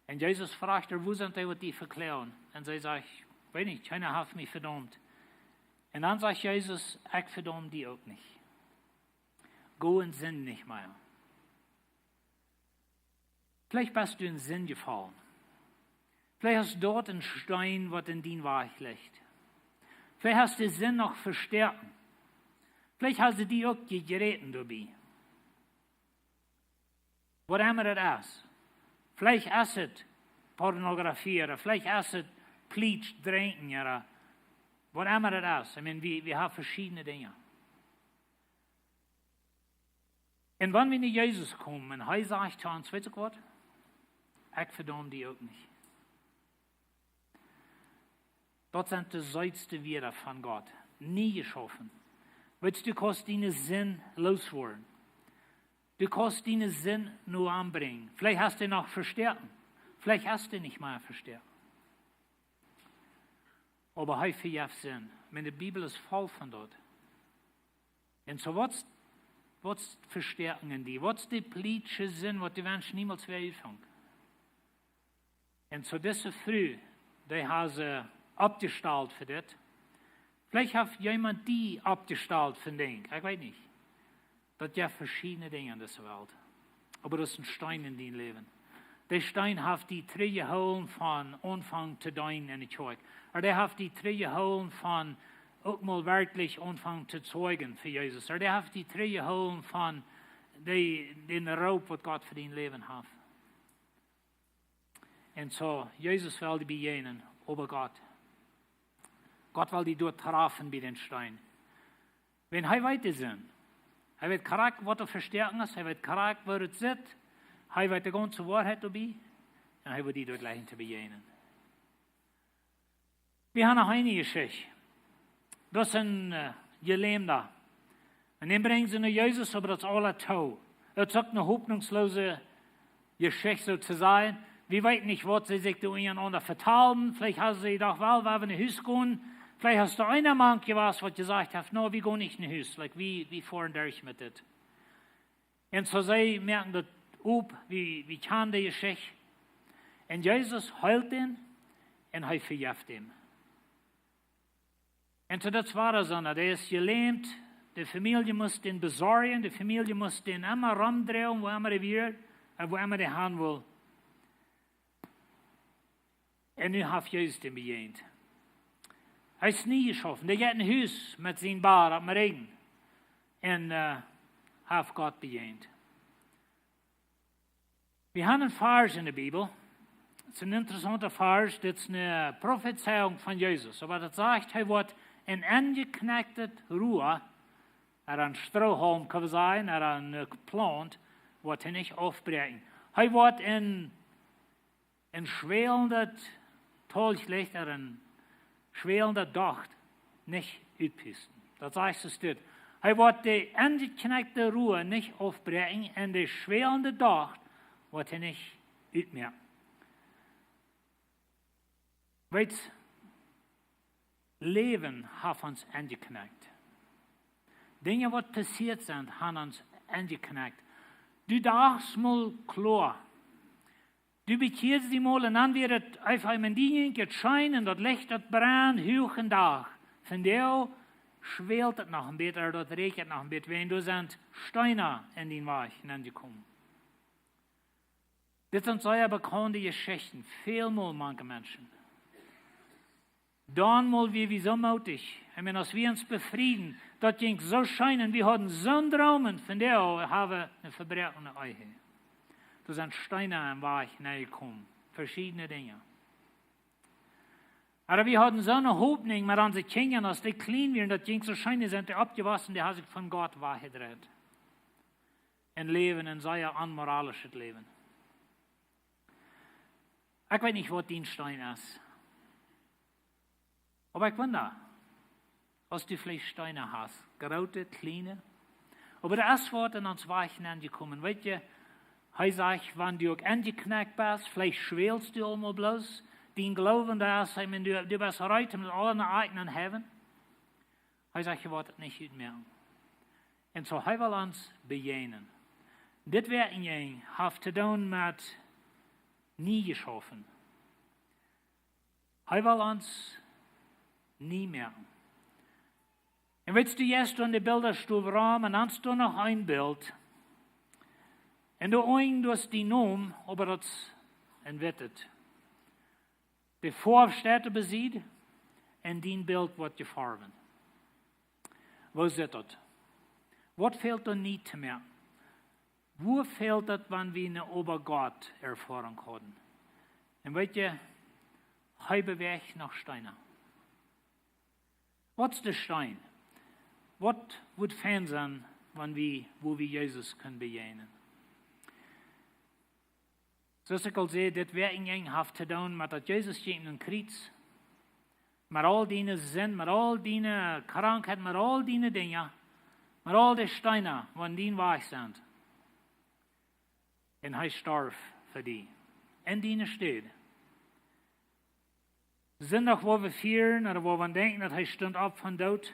Un Jesus fruacht äa: „Wua sent dee, waut die vekloagen?“ Un see sajcht: „Weet nich, kjeena haft mie vedaumt.“ Un dan sajcht Jesus: „Ekj vedaum die uk nich. Go un sind nich mea.“ Veleicht best du enn Sind jefollen. Veleicht es daut een Steen, waut enn dien Wajch licht. Veleicht hast du Sind noch vestoaken. Veleicht hast du die uk jejräpen doabie. Waut emma daut es. Veleicht es et Pornografie, ooda veleicht es et Plietsch drinkjen, ooda waut emma daut es. I mean, wie, wie haben veschiedne Dinja. Un wan wie no Jesus komen un hee sajcht to ons: „Weetst du waut? Ekj vedaum die uk nich.“ Daut sent de seetste Wieed von Gott. Nie jeschaufen. Weetst du, du kaust diene Sind loswoaren. Du kaust diene Sind no am brinjen. Veleicht hast du noch vestoaken. Veleicht hast du nich mea vestoaken. Oba hee vejeft Sind. Miene Bibel es voll von daut. Un soo waut, waut vestoaken die? Waut es de plietsche Sind, waut du wensch niemols wada utfangen? Un soo dise Fru, dee haft see oppjestalt fa dit. Veleicht haft jemaunt die oppjestalt fa een Dinkj. Ekj weet nich. Daut jeft veschiedne Dinja enn dise Welt. Oba daut es een Steen enn dien Läwen. De Steen haft die trigjjehoolen von aunfangen to deenen enne Kjoakj. Ooda dee haft die trigjjehoolen von uk mol werkjlich aunfangen to zeijen fa Jesus. Ooda dee haft die trigjjehoolen von de, dän Roop, waut Gott fa dien Läwen haft. Un soo, Jesus well die bejäajnen, oba Gott. Gott well die doa trafen bie dän Steen. Wan hee weet de Sind. Hee weet krakjt, waut doa vestoaken es. Hee weet krakjt, woo et sitt. Hee weet de gaunze Woarheit doabie. Un hee woat die doa jlikj to bejäajnen. Wie haben noch eene Jeschicht. Daut es een, äh, Jelämda. Un dän brinjen see no Jesus, oba daut es aules too. Daut es uk eene hopninjsloose Jeschicht, soo to sajen. Wie weeten nich, waut see sikj doa unjarenaunda vetalden. Veleicht haben see jedocht: „Well, wie woaren no Hus gonen. Veleicht es doa eena mank jewast, waut jesajcht haft: "No, wie gonen nich no Hus, like, wie, wie foaren derch met dit." Un soo see moaken daut op, wie, wie kjanen de Jeschicht. Un Jesus heelt am un hee vejeft am. Un soo daut wia soo, dee es jelämt, de Famielje must am besorjen, de Famielje must am emma romdroagen, wua emma hee wia, un wua emma hee han wull. Un nu haft Jesus am bejäajent. Hee es niejeschaufen. Dee jeit no Hus met sien Bad oppem Rigjen. Un, äh, haft Gott bejäajent. Wie haben een Varsch enne Bibel. Daut es een interessaunta Varsch. Dit es eene Profezeiunk von Jesus. Oba daut sajcht, hee woat een enjekjnekjtet Rua, ooda een Stroohalm, kjenn wie sajen, ooda eene Plaunt, woat hee nich aufbräakjen. Hee woat een een schwälendet Tolchlicht ooda een schwälendet Docht nich utpusten. Daut sajcht soo dit. Hee woat de enjekjnekjte Rua nich aufbräakjen un de schwälende Docht woat hee nich utmoaken. Weetst, Läwen haft ons enjekjnekjt. Dinja waut passieet sent, haben ons enjekjnekjt. Du dachst mol kloa. Du bekjieedst die mol un dan wia et eefach een Dinkj, et scheen un daut Licht daut brennd, huach un Dach. Vondoag schwält et noch een bät, ooda daut räakjent noch een bät, wiels doa sent Steena en dien Wajch nenjekomen. Dit sent sea bekaunde Jeschichten, väl mol mank Menschen. Dan mol wia wie soo mootich. Ekj meen, aus wie ons befrieden, daut jinkj soo scheen un wie hauden soon Droom un vondoag haben wie eene vebroakne Ehe. Doa sent Steena em Wajch nenjekomen. Veschiedne Dinja. Oba wie hauden soone Hopninj met onse Kjinja, aus dee kjlien wieren, daut jinkj soo scheen, dee sent oppjewossen, dee haben sikj von Gott wajchjedreit. Un läwen een sea onmoralischet Läwen. Ekj weet nich, waut dien Steen es. Oba ekj wunda, aus du veleicht Steena hast, groote, kjliene. Oba doa es waut en ons Wajch nenjekomen. Weetst, hee sajcht, wan du uk enjekjnekjt best, veleicht schwälst du aul mol bloos, dien Gloowen, doa es, ekj meen, du, du best reed, om met aule Akjen aun Heaven. Hee sajcht, je woat et nich utmoaken. Un soo hee well ons bejäajnen. Dit Wieekjenenj haft to doonen met nie jeschaufen. Hee well ons nie moaken. Un weetst du, jeist du en de Bilda stow rom un dan es doa noch een Bilt. Un doa unjen, doa es dien Nomen, oba daut es een wittet. De Foaw steit opp de Sied un dien Bilt woat jefoawen. Woo sitt daut? Waut fält doa nie to moaken? Woo fält daut, wan wie eene Oba-Gott-Erfoarunk hauden? Un weetst, hee bewäacht noch Steena. Waut es de Steen? Waut wudd fein sennen, wan wie, wua wie Jesus kjennen bejäajnen? Soo aus ekj aul säd, dit Wieekjenenj haft to doonen met daut Jesus jinkj aum Kjriez. Met aul diene Sind, met aul diene Krankheit, met aul diene Dinja, met aul de Steena, waut en dien Wajch sent. Un hee storf fa die. En diene Städ. Sindach, wua wie fieren, ooda wua wie denkjen, daut hee stunt opp vom Doot.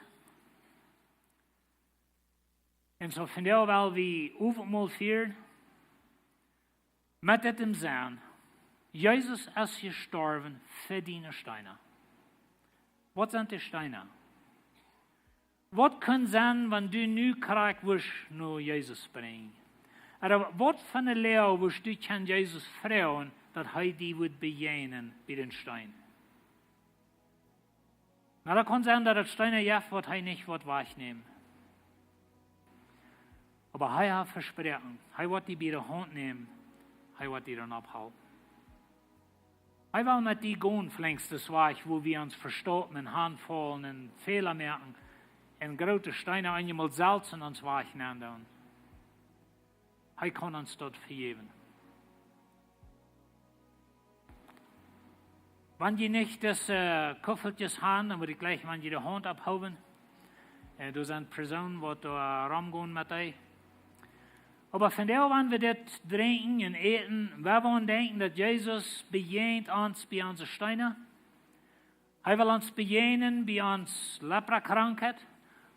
Un soo vondoag well wie Owentmol fieren. Met dit em Senn, Jesus es jestorwen fa diene Steena. Waut sent de Steena? Waut kunn sennen, wan du nu krakjt wurscht no Jesus brinjen? Ooda waut fa eene Lia wurscht du kjennen Jesus froagen, daut hee die wudd bejäajnen bie dän Steen? Na, daut kaun sennen, daut et Steena jeft, waut hee nich woat wajchnämen. Oba hee haft vesproaken, hee woat die bie de Haunt nämen, hee woat die dan opphoolen. Hee well met die gonen, veleicht dän Wajch, wua wie ons vestaupen un hanfaulen un Fäla moaken un groote Steena eenjemol selfst en ons Wajch nenn doonen. Hee kaun ons daut vejäwen. Wan jie nich dise Kuffeltjes han, dan wudd ekj jlikj, wan jie de Haunt opphoowen. Äh, doa sent Persoonen, waut doa romgonen met dee. Oba vondoag, wan wie dit drinkjen un äten, wie wellen denkjen, daut Jesus bejäajent ons bie onse Steena. Hee well ons bejäajnen bie ons Leprakrankheit.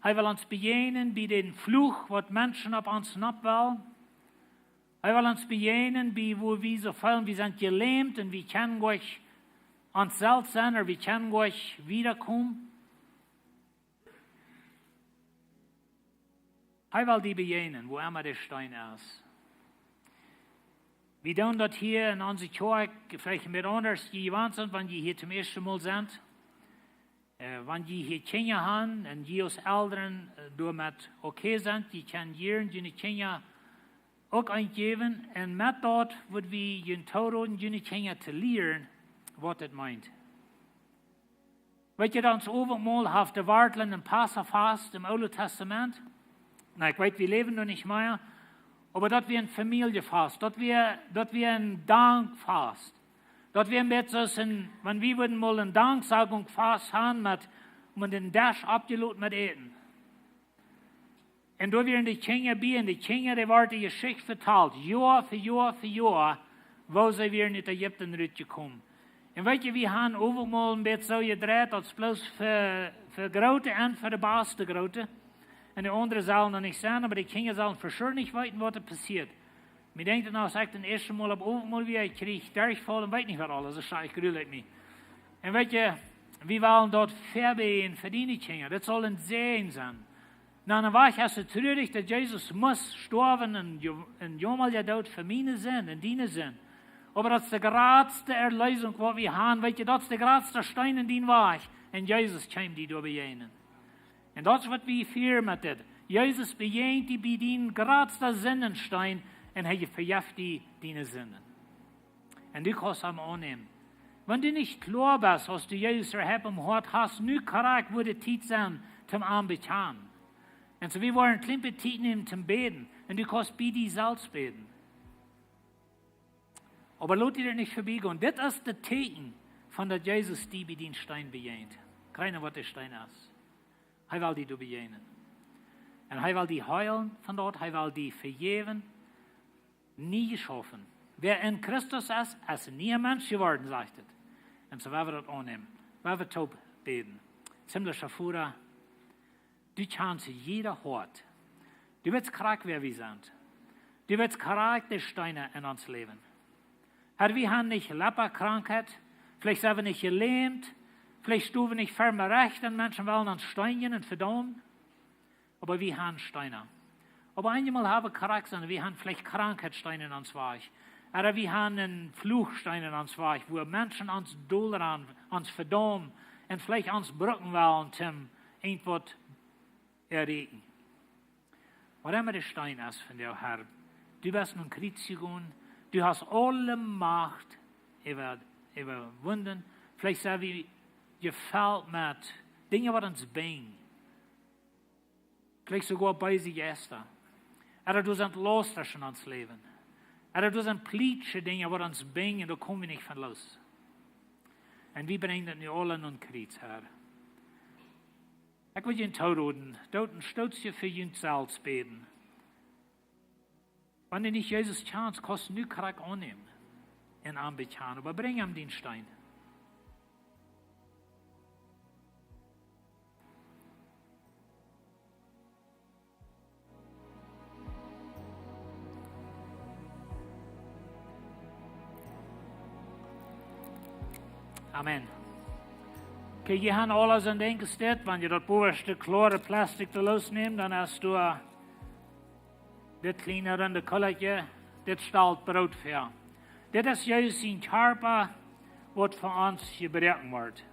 Hee well ons bejäajnen bie dän Fluch, waut Menschen opp ons nopp wellen. Hee well ons bejäajnen bie, wua wie soo feelen, wie sent jelämt un wie kjennen nich ons selfst sennen, ooda wie kjennen nich wiedakomen. Hee well die bejäajnen, wua emma de Steen es. Wie doonen daut hia en onse Kjoakj veleicht met aundasch, jie jewant sent, wan jie hia toom ieeschten Mol sent. Äh, wan jie hia Kjinja han un jie aus Elren, äh, doamet okay sent, jie kjennen jieren june Kjinja uk eent jäwen. Un met daut wudd wie junt toroden, june Kjinja to lieren, waut daut meent. Weet jie, daut ons Owentmol haft de Wartlen em Passafast em Oolen Tastament. Na, ekj weet, wie läwen nu nich mea, oba daut wia een Famieljenfast, daut wia, daut wia een Dankfast. Daut wia een bät soo aus een, wan wie wudden mol een Danksagungsfast han met, met dän Desch oppjeloden met Äten. Un doa wieren de Kjinja bie, un de Kjinja, dee worden de Jeschicht vetalt, Joa fa Joa fa Joa, woo see wieren ut Ägipten rutjekomen. Un weet jie, wie han Owentmol een bät soo jedreit, daut es bloos fa, fa Groote un fa de baste Groote. Un de aundre sellen doa nich sennen, oba de Kjinja sellen for sure nich weeten, waut doa passieet. Mie denkjt daut noch, aus ekj daut ieeschte Mol opp Owentmol wia, ekj kjrieech Derchfaul un weet nich waut aules, soo schrakjlich jrul ekj mie. Un weet jie, wie wellen daut vebäden fa diene Kjinja. Daut saul een Säajen sennen. Na, dan wia ekj soo trurich, daut Jesus must stoawen un jo-, een jämelja Doot fa miene Sind un diene Sind. Oba daut es de jratste Erleesunk, waut wie han. Weet jie, daut es de jratste Steen en dien Wajch. Un Jesus kjeem die doa bejäajnen. Un daut es, waut wie fieren met dit. Jesus bejäajent die bie dien jratsta Sindensteen un hee vejeft die diene Sinden. Un du kaust am aunnämen. Wan du nich kloa best, aus du Jesus erhebben hast, nu krakjt wudd de Tiet sennen, toom am bekjanen. Un soo, wie woaren een kjlien bät Tiet nämen toom bäden. Un du kaust bie die selfst bäden. Oba lot die daut nich verbiegonen. Dit es daut Tieekjen von daut Jesus die bie dien Steen bejäajent. Kjikj, waut de Steen es. Hee well die doa bejäajnen. Un hee well die heelen von daut, hee well die vejäwen, nie jeschaufen. Wäa en Christus es, es een niea Mensch jeworden, sajcht et. Un soo woa wie daut aunnämen. Woa wie toop bäden. Himlischa Voda, du kjanst jieda Hoat. Du weetst krakjt, wäa wie sent. Du weetst krakjt de Steena en ons Läwen. Herr, wie han nich Leprakrankheit, veleicht sent wie nich jelämt, veleicht stonen wie nich ferm recht un Menschen wellen ons steenjen un vedaumen. Oba wie han Steena. Oba eenjemol ha wie krakjt sennen, wie han veleicht Krankheitssteen en ons Wajch. Ooda wie han een Fluchsteen en ons Wajch, wua Menschen ons dol ranen, ons vedaumen un veleicht ons brucken wellen, om irjentwaut erreichen. Waut emma de Steen es von die, Herr, du best aum Kjriez jegonen, du hast aule Macht äwa, äwawunnen. Veleicht sent wie jefelt met Dinja, waut ons binjen. Veleicht soogoa beese Jeista. Ooda doa sent Lausten en ons Läwen. Ooda doa sent plietsche Dinja, waut ons binjen, doa kome wie nich von loos. Un wie brinjen daut nu aula aum Kjriez, Herr. Ekj well junt toroden, doot een Stootje fa junt selfst bäden. Wan du nich Jesus kjanst, kaust nu krakjt aunnämen un am bekjanen, oba brinj am dien Steen. Amen. Okay, jie han aula soon Dinkj, es dit, wan jie daut bowaschte kloare Plastik doa losnämen, dan hast du, äh, dit kjliene runde Kullakje, dit stalt Broot väa. Dit es Jesus sien Kjarpa, waut fa ons jebroaken woat.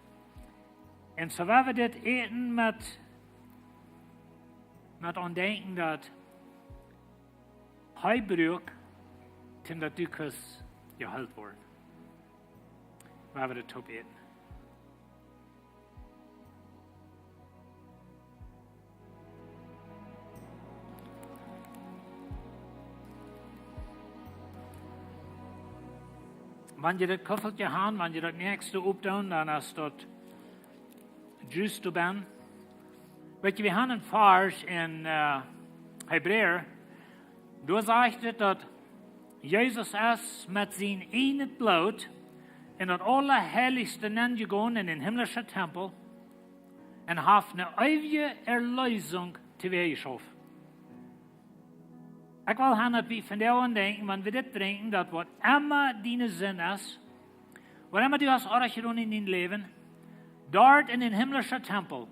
Un soo woa wie dit äten met, met aun denkjen, daut hee bruak, toom daut du kaust jeheelt woaren. Woa wie dit toop äten. Wan jie daut Kuffeltje han, wan jie daut näakjste oppdoonen, dan es daut Juice doabie. Weet jie, wie han een Varsch en, äh, Hebräa, doa sajcht et, daut Jesus es met sien ieejnet Bloot en daut Aulaheilichste nenjegonen en dän himmlischen Tempel un haft eene eewje Erlösung toweegjeschauft. Ekj well han, daut wie vondoag aun denkjen, wan wie dit drinkjen, daut waut emma diene Sind es, waut emma du hast oajch jedonen en dien Läwen, doa en dän himmlischen Tempel,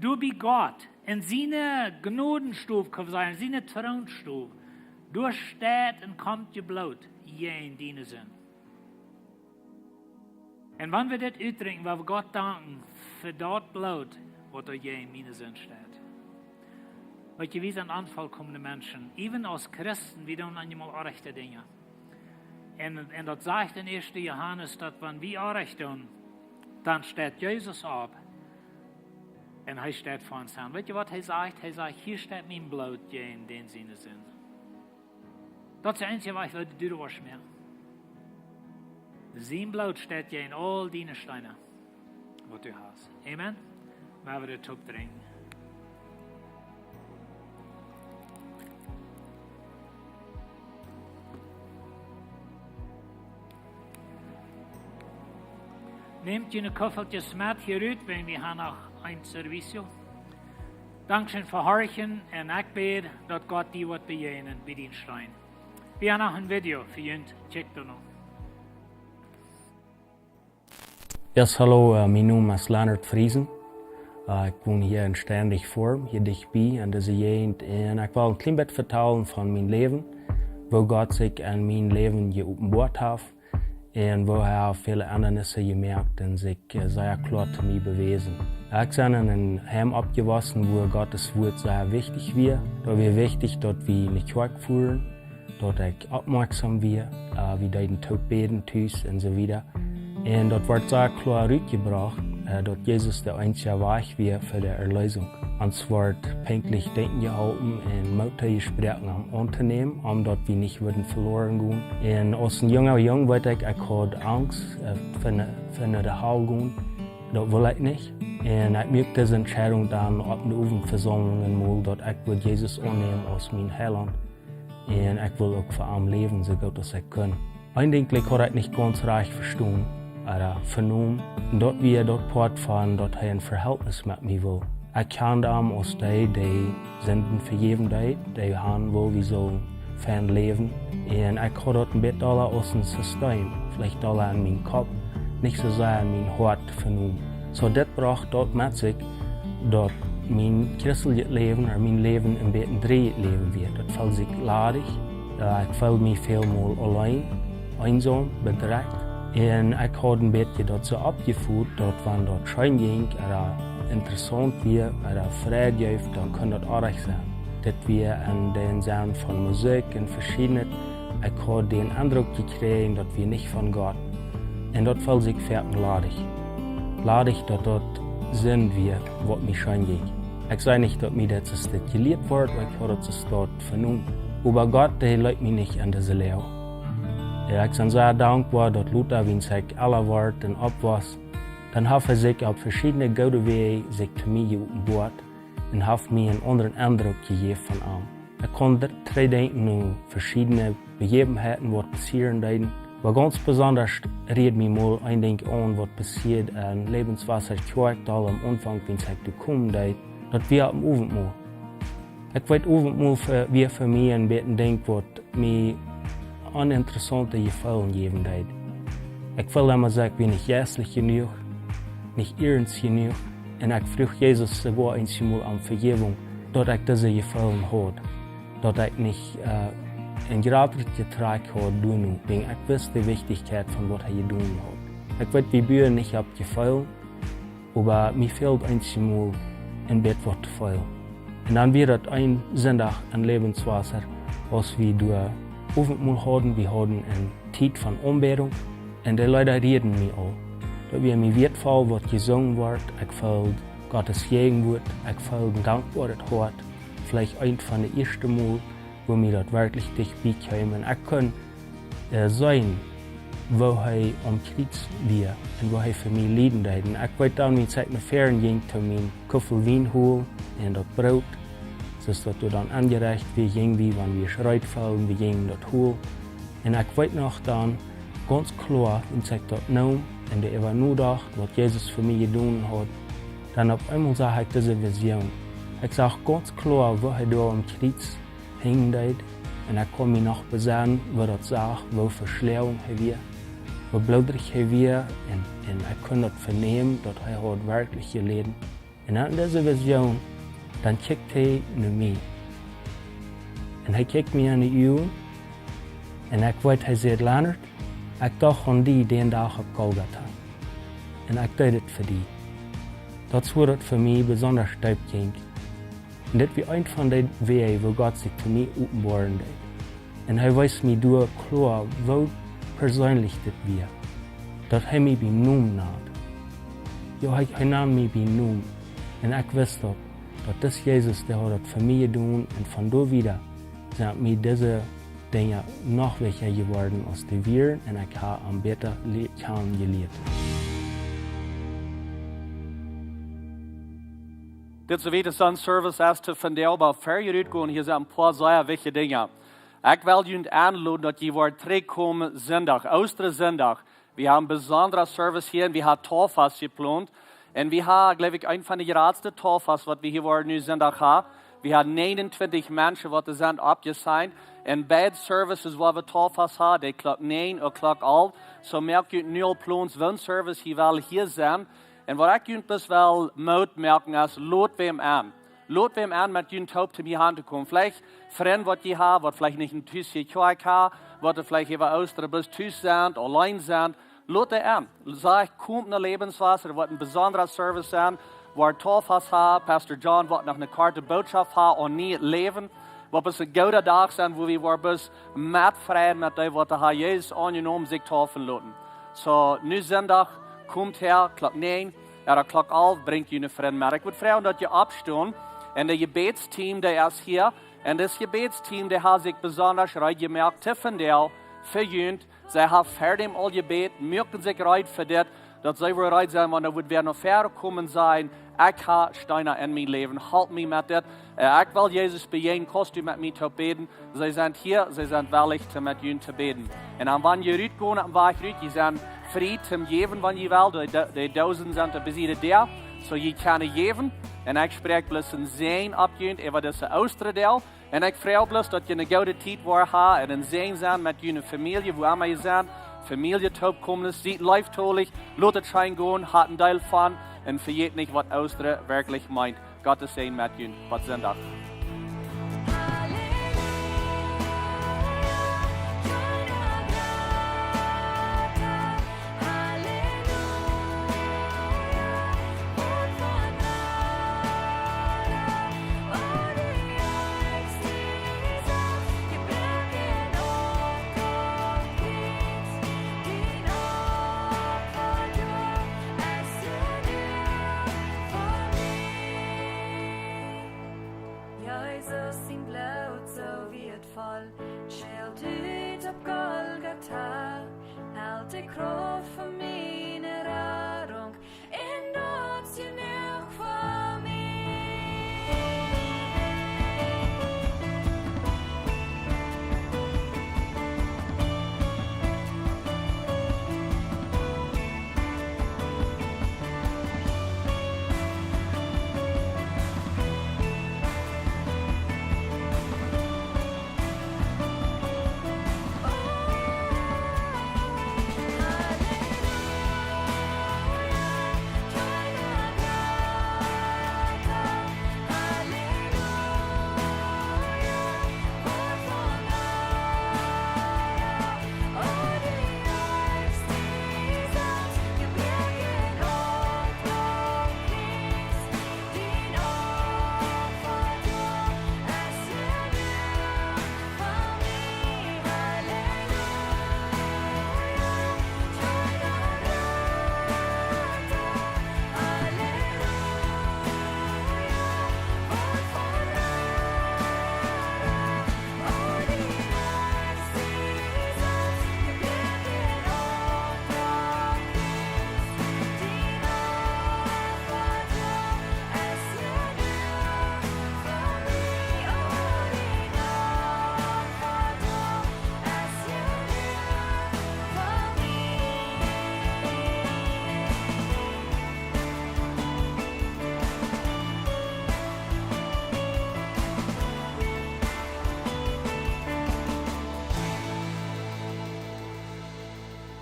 doa bie Gott, en siene Jnodenstow, kaun wie sajen, siene Troonstow, doa steit un kjemt jebloot jäajen diene Sind. Un wan wie dit utdrinkjen, woa wie Gott danken fa daut Bloot, waut doa jäajen miene Sind steit. Weetst, wie sent onvollkomne Menschen. Even aus Christen, wie doonen eenjemol oajchte Dinja. Un, un daut sajcht en ieeschte Johanes, daut wan wie oajch doonen, dan steit Jesus opp un hee steit fa ons aun. Weetst, waut hee sajcht? Hee sajcht: "Hia steit mien Bloot jäajen dän siene Sind." Daut es de eensje Wajch, woo du daut woascht moakjen. Sien Bloot steit jäajen aul diene Steena, waut du hast. Amen. Woa wie dit toop drinkjen. Nämt june Kuffelkjes met hia rut, wan wie han noch een servicio. Dankscheen fa horchen un ekj bäd, daut Gott die woat bejäajnen bie dien Steen. Wie han noch een Video fa junt, check daut noch. Yes, hallo, äh, mien Nomen es Leonard Friesen. Äh, ekj won hia en Steinich Form, hia dicht bie, en dise Jäajent. Un ekj well een kjlien bät vetalen von mien Läwen, woo Gott sikj en mien Läwen jeopenboat haft. Un woo hee haft väle Endanissen jemoakt un sikj, äh, sea kloa to mie bewäsen. Ekj sie en een Heim oppjewossen, wua Gottes Wuat sea wichtich wia. Daut wia wichtich, daut wie en de Kjoakj fuaren, daut ekj oppmoaksom wia, äh, wie deeden toop bäden, tus un soo wieda. Un daut wort sea kloa rutjebrocht, äh, daut Jesus de eensje Wajch wia fa de Erlösung. Ons wort pinkjlich denkjen jeholpen un Moot jesproaken, am auntonämen, om daut wie nich wudden veloaren gonen. Un aus een junga Jung, weet ekj, ekj haud Angst, äh, fa ne, fa ne Hal gonen. Daut wull ekj nich. Un ekj muak dise Entscheidunk dan opp de Owentvesaumlunk mol, daut ekj wull Jesus aunnämen aus mien Heilaunt. Un ekj wull uk fa am läwen, soo goot aus ekj kunn. Eejentlich haud ekj nich gaunz rajcht vestonen, ooda venomen, daut wia daut Poat von, daut hee een Vehältnis met mie wull. Ekj kjand am aus dee, dee Sinden vejäwen deed, dee han wull, wie sullen fein läwen. Un ekj haud daut een bät aula aus een System, veleicht aula en mien Kopp, nich soo sea en mien Hoat venomen. Soo, dit brocht daut met sikj, daut mien christeljet Läwen, ooda mien Läwen een bät een dreejet Läwen wia. Daut feeld sikj ladich. Äh, ekj feeld mie väl mol auleen, eensom, bedrekjt. Un ekj haud een bät daut soo oppjefot, daut wan daut scheen jinkj, ooda interessaunt wia, ooda Freid jeef, dan kunn daut oajch sennen. Dit wia en dän Senn von Musikj un veschiednet. Ekj haud dän Endruck jekjräajen, daut wia nich von Gott. Un daut feeld sikj foaken ladich. Ladich, daut daut Sind wia, waut mie scheen jinkj. Ekj saj nich, daut mie daut soo jelieet wort, oba ekj haud daut soo venomen. Oba Gott, dee leet mie nich en dise Loag. Jo, ekj sie sea dankboa, daut lota, wan ekj ella wort un oppwoss, dan haft hee sikj opp veschiedne goode Wäaj sikj to mie jeopenboat un haft mie een aundren Endruck jejäft von am. Ekj kunn trigjdenkjen no veschiedne Bejäwenheiten, waut passieren deeden. Oba gaunz besonda rieed mie mol een Dinkj aun, waut passieed en Lebenswasser Kjoakj, aul aum Aunfank, wan ekj doa komen deed. Daut wia aum Owentmol. Ekj weet, Owentmol fa, wia fa mie een bät een Dinkj, waut mie oninteressaunte Jefeelen jäwen deed. Ekj feeld emma soo, ekj wia nich jeistlich jenuach, nich iernst jenuach. Un ekj fruach Jesus soogoa eenjemol om Vejäwunk, daut ekj dise Jefeelen haud. Daut ekj nich, äh, een jratret Jetrakj haud doano, wäajen ekj wist de Wichtichkjeit von waut hee jedonen haud. Ekj weet, wie buen nich opp Jefeelen, oba mie feeld eenjemol een bät waut to feelen. Un dan wia daut een Sindach en Lebenswasser, aus wie doa Owentmol hauden, wie hauden eene Tiet von Aunbädunk, un de Leeda rieeden mie aul. Daut wia mie wieetvoll, waut jesungen wort. Ekj feeld Gottes Jäajenwuat, ekj feeld een dankboaret Hoat. Veleicht eent von de ieeschte Mol, wua mie daut werkjlich dicht bie kjeem. Un ekj kunn, äh, seenen, woo hee aum Kjriez wia un woo hee fa mie lieden deed. Un ekj weet dan, wan ekj no väaren jinkj, to mien Kuffel Wien holen un daut Broot, soo aus daut doa dan aunjerecht wia, jinj wie, wan wie schreet feelden, wie jinjen daut holen. Un ekj weet noch dan, gaunz kloa, aus ekj daut neem un doaräwa nodocht, waut Jesus fa mie jedonen haud, dan opp eemol sach ekj dise Vision. Ekj sach gaunz kloa, woo hee doa aum Kjriez hinjen deed. Un ekj kaun mie noch besennen, woo daut sach, woo veschloagen hee wia, woo bloodrich hee wia. Un, un ekj kunn daut venämen, daut hee haud werkjlich jeläden. Un en dise Vision, dan kjikjt hee no mie. Un hee kjikjt mie en de Uagen. Un ekj weet, hee säd: "Leonard, ekj docht aun die dän Dach opp Golgata. Un ekj deed et fa die." Daut es wua daut fa mie besonda deep jinkj. Un dit wia eent von de Wäaj, wua Gott sikj to mie openboaren deed. Un hee wees mie doa kloa, woo perseenlich dit wia. Daut hee mie biem Nomen nand. Jo, hee, hee nand mie biem Nomen. Un ekj wist daut, daut dis Jesus, dee haud daut fa mie jedonen. Un von doa wieda sent mie dise Dinja noch wichtja jeworden aus dee wieren. Un ekj hab am bäta le-, kjanen jelieet. Dit es de Weekend Service es to vondoag, oba ver jie rutgonen, hia sent een poa sea wichtje Dinja. Ekj well junt enloden, daut jie woaren trigjkomen Sindach, Oostren Sindach. Wie haben besondra Service hia un wie haben Tauffast jeplont. Un wie haben, jleew ekj, eent von de jratste Tauffast, waut wie hia woaren nu Sindach haben. Wie haben näajenuntwintich Menschen, waut doa sent oppjesigned. Un beid Services, wua wie Tauffast haben, dee Klock näajen un Klock alf. Soo moakt junt nu aul Plons, woo een Service jie wellen hia sennen. Un waut ekj junt bloos well Moot moaken es, lot wäm en. Lot wäm en, met junt toop to mie han to komen. Veleicht Frind, waut jie haben, waut veleicht nich en tus hia Kjoakj haben, waut veleicht äwa Oostren bloos tus sent, auleen sent. Lot dee en. Saj: "Komt no Lebenswasser, daut woat een besondra Service sennen. Woat Tauffast haben, Pastor John woat noch eene korte Bootschoft haben aun nieet Läwen. Woat bloos een gooda Dach sennen, wua wie woaren bloos metfreien met dee, waut dee haben Jesus aunjenomen, sikj taufen loten." Soo, nu Sindach, komt häa, Klock näajen, ooda Klock alf, brinjt june Frind met. Ekj wudd froagen, daut jie oppstonen. Un de Jebädsteam, dee es hia. Un dit Jebädsteam, dee haben sikj besonda reed jemoakt, to vondoag, fa junt. See haben ver däm aul jebät, muaken sikj reed fa dit, daut see woaren reed sennen, wan doa woat wäa no väaren komen, sajen: "Ekj hab Steena en mien Läwen, halp mie met dit. Äh, ekj well Jesus bejäajnen, kaust du met mie toop bäden?" See sent hia, see sent wellich, to met junt to bäden. Un dan, wan jie rutgonen, opp dän Wajch rut, jie sent frie toom jäwen, wan jie wellen. De, de, de Doosen sent doa besied doa. Soo, jie kjennen jäwen. Un ekj spräakj bloos een Säajen opp junt äwa dise Oostren. Un ekj froag bloos, daut jie eene goode Tiet woaren haben un een Säajen sennen met june Famielje, wua emma jie sent. Famielje toopkomen, siet leeftolich, lot et scheen gonen, hat een Deel von, un vejät nich, waut Oostren werkjlich meent. Gottes Säajen met junt. Bat Sindach. Jesus sien Bloot soo wieetvoll, schelt ut opp Golgata, helt de Krauft von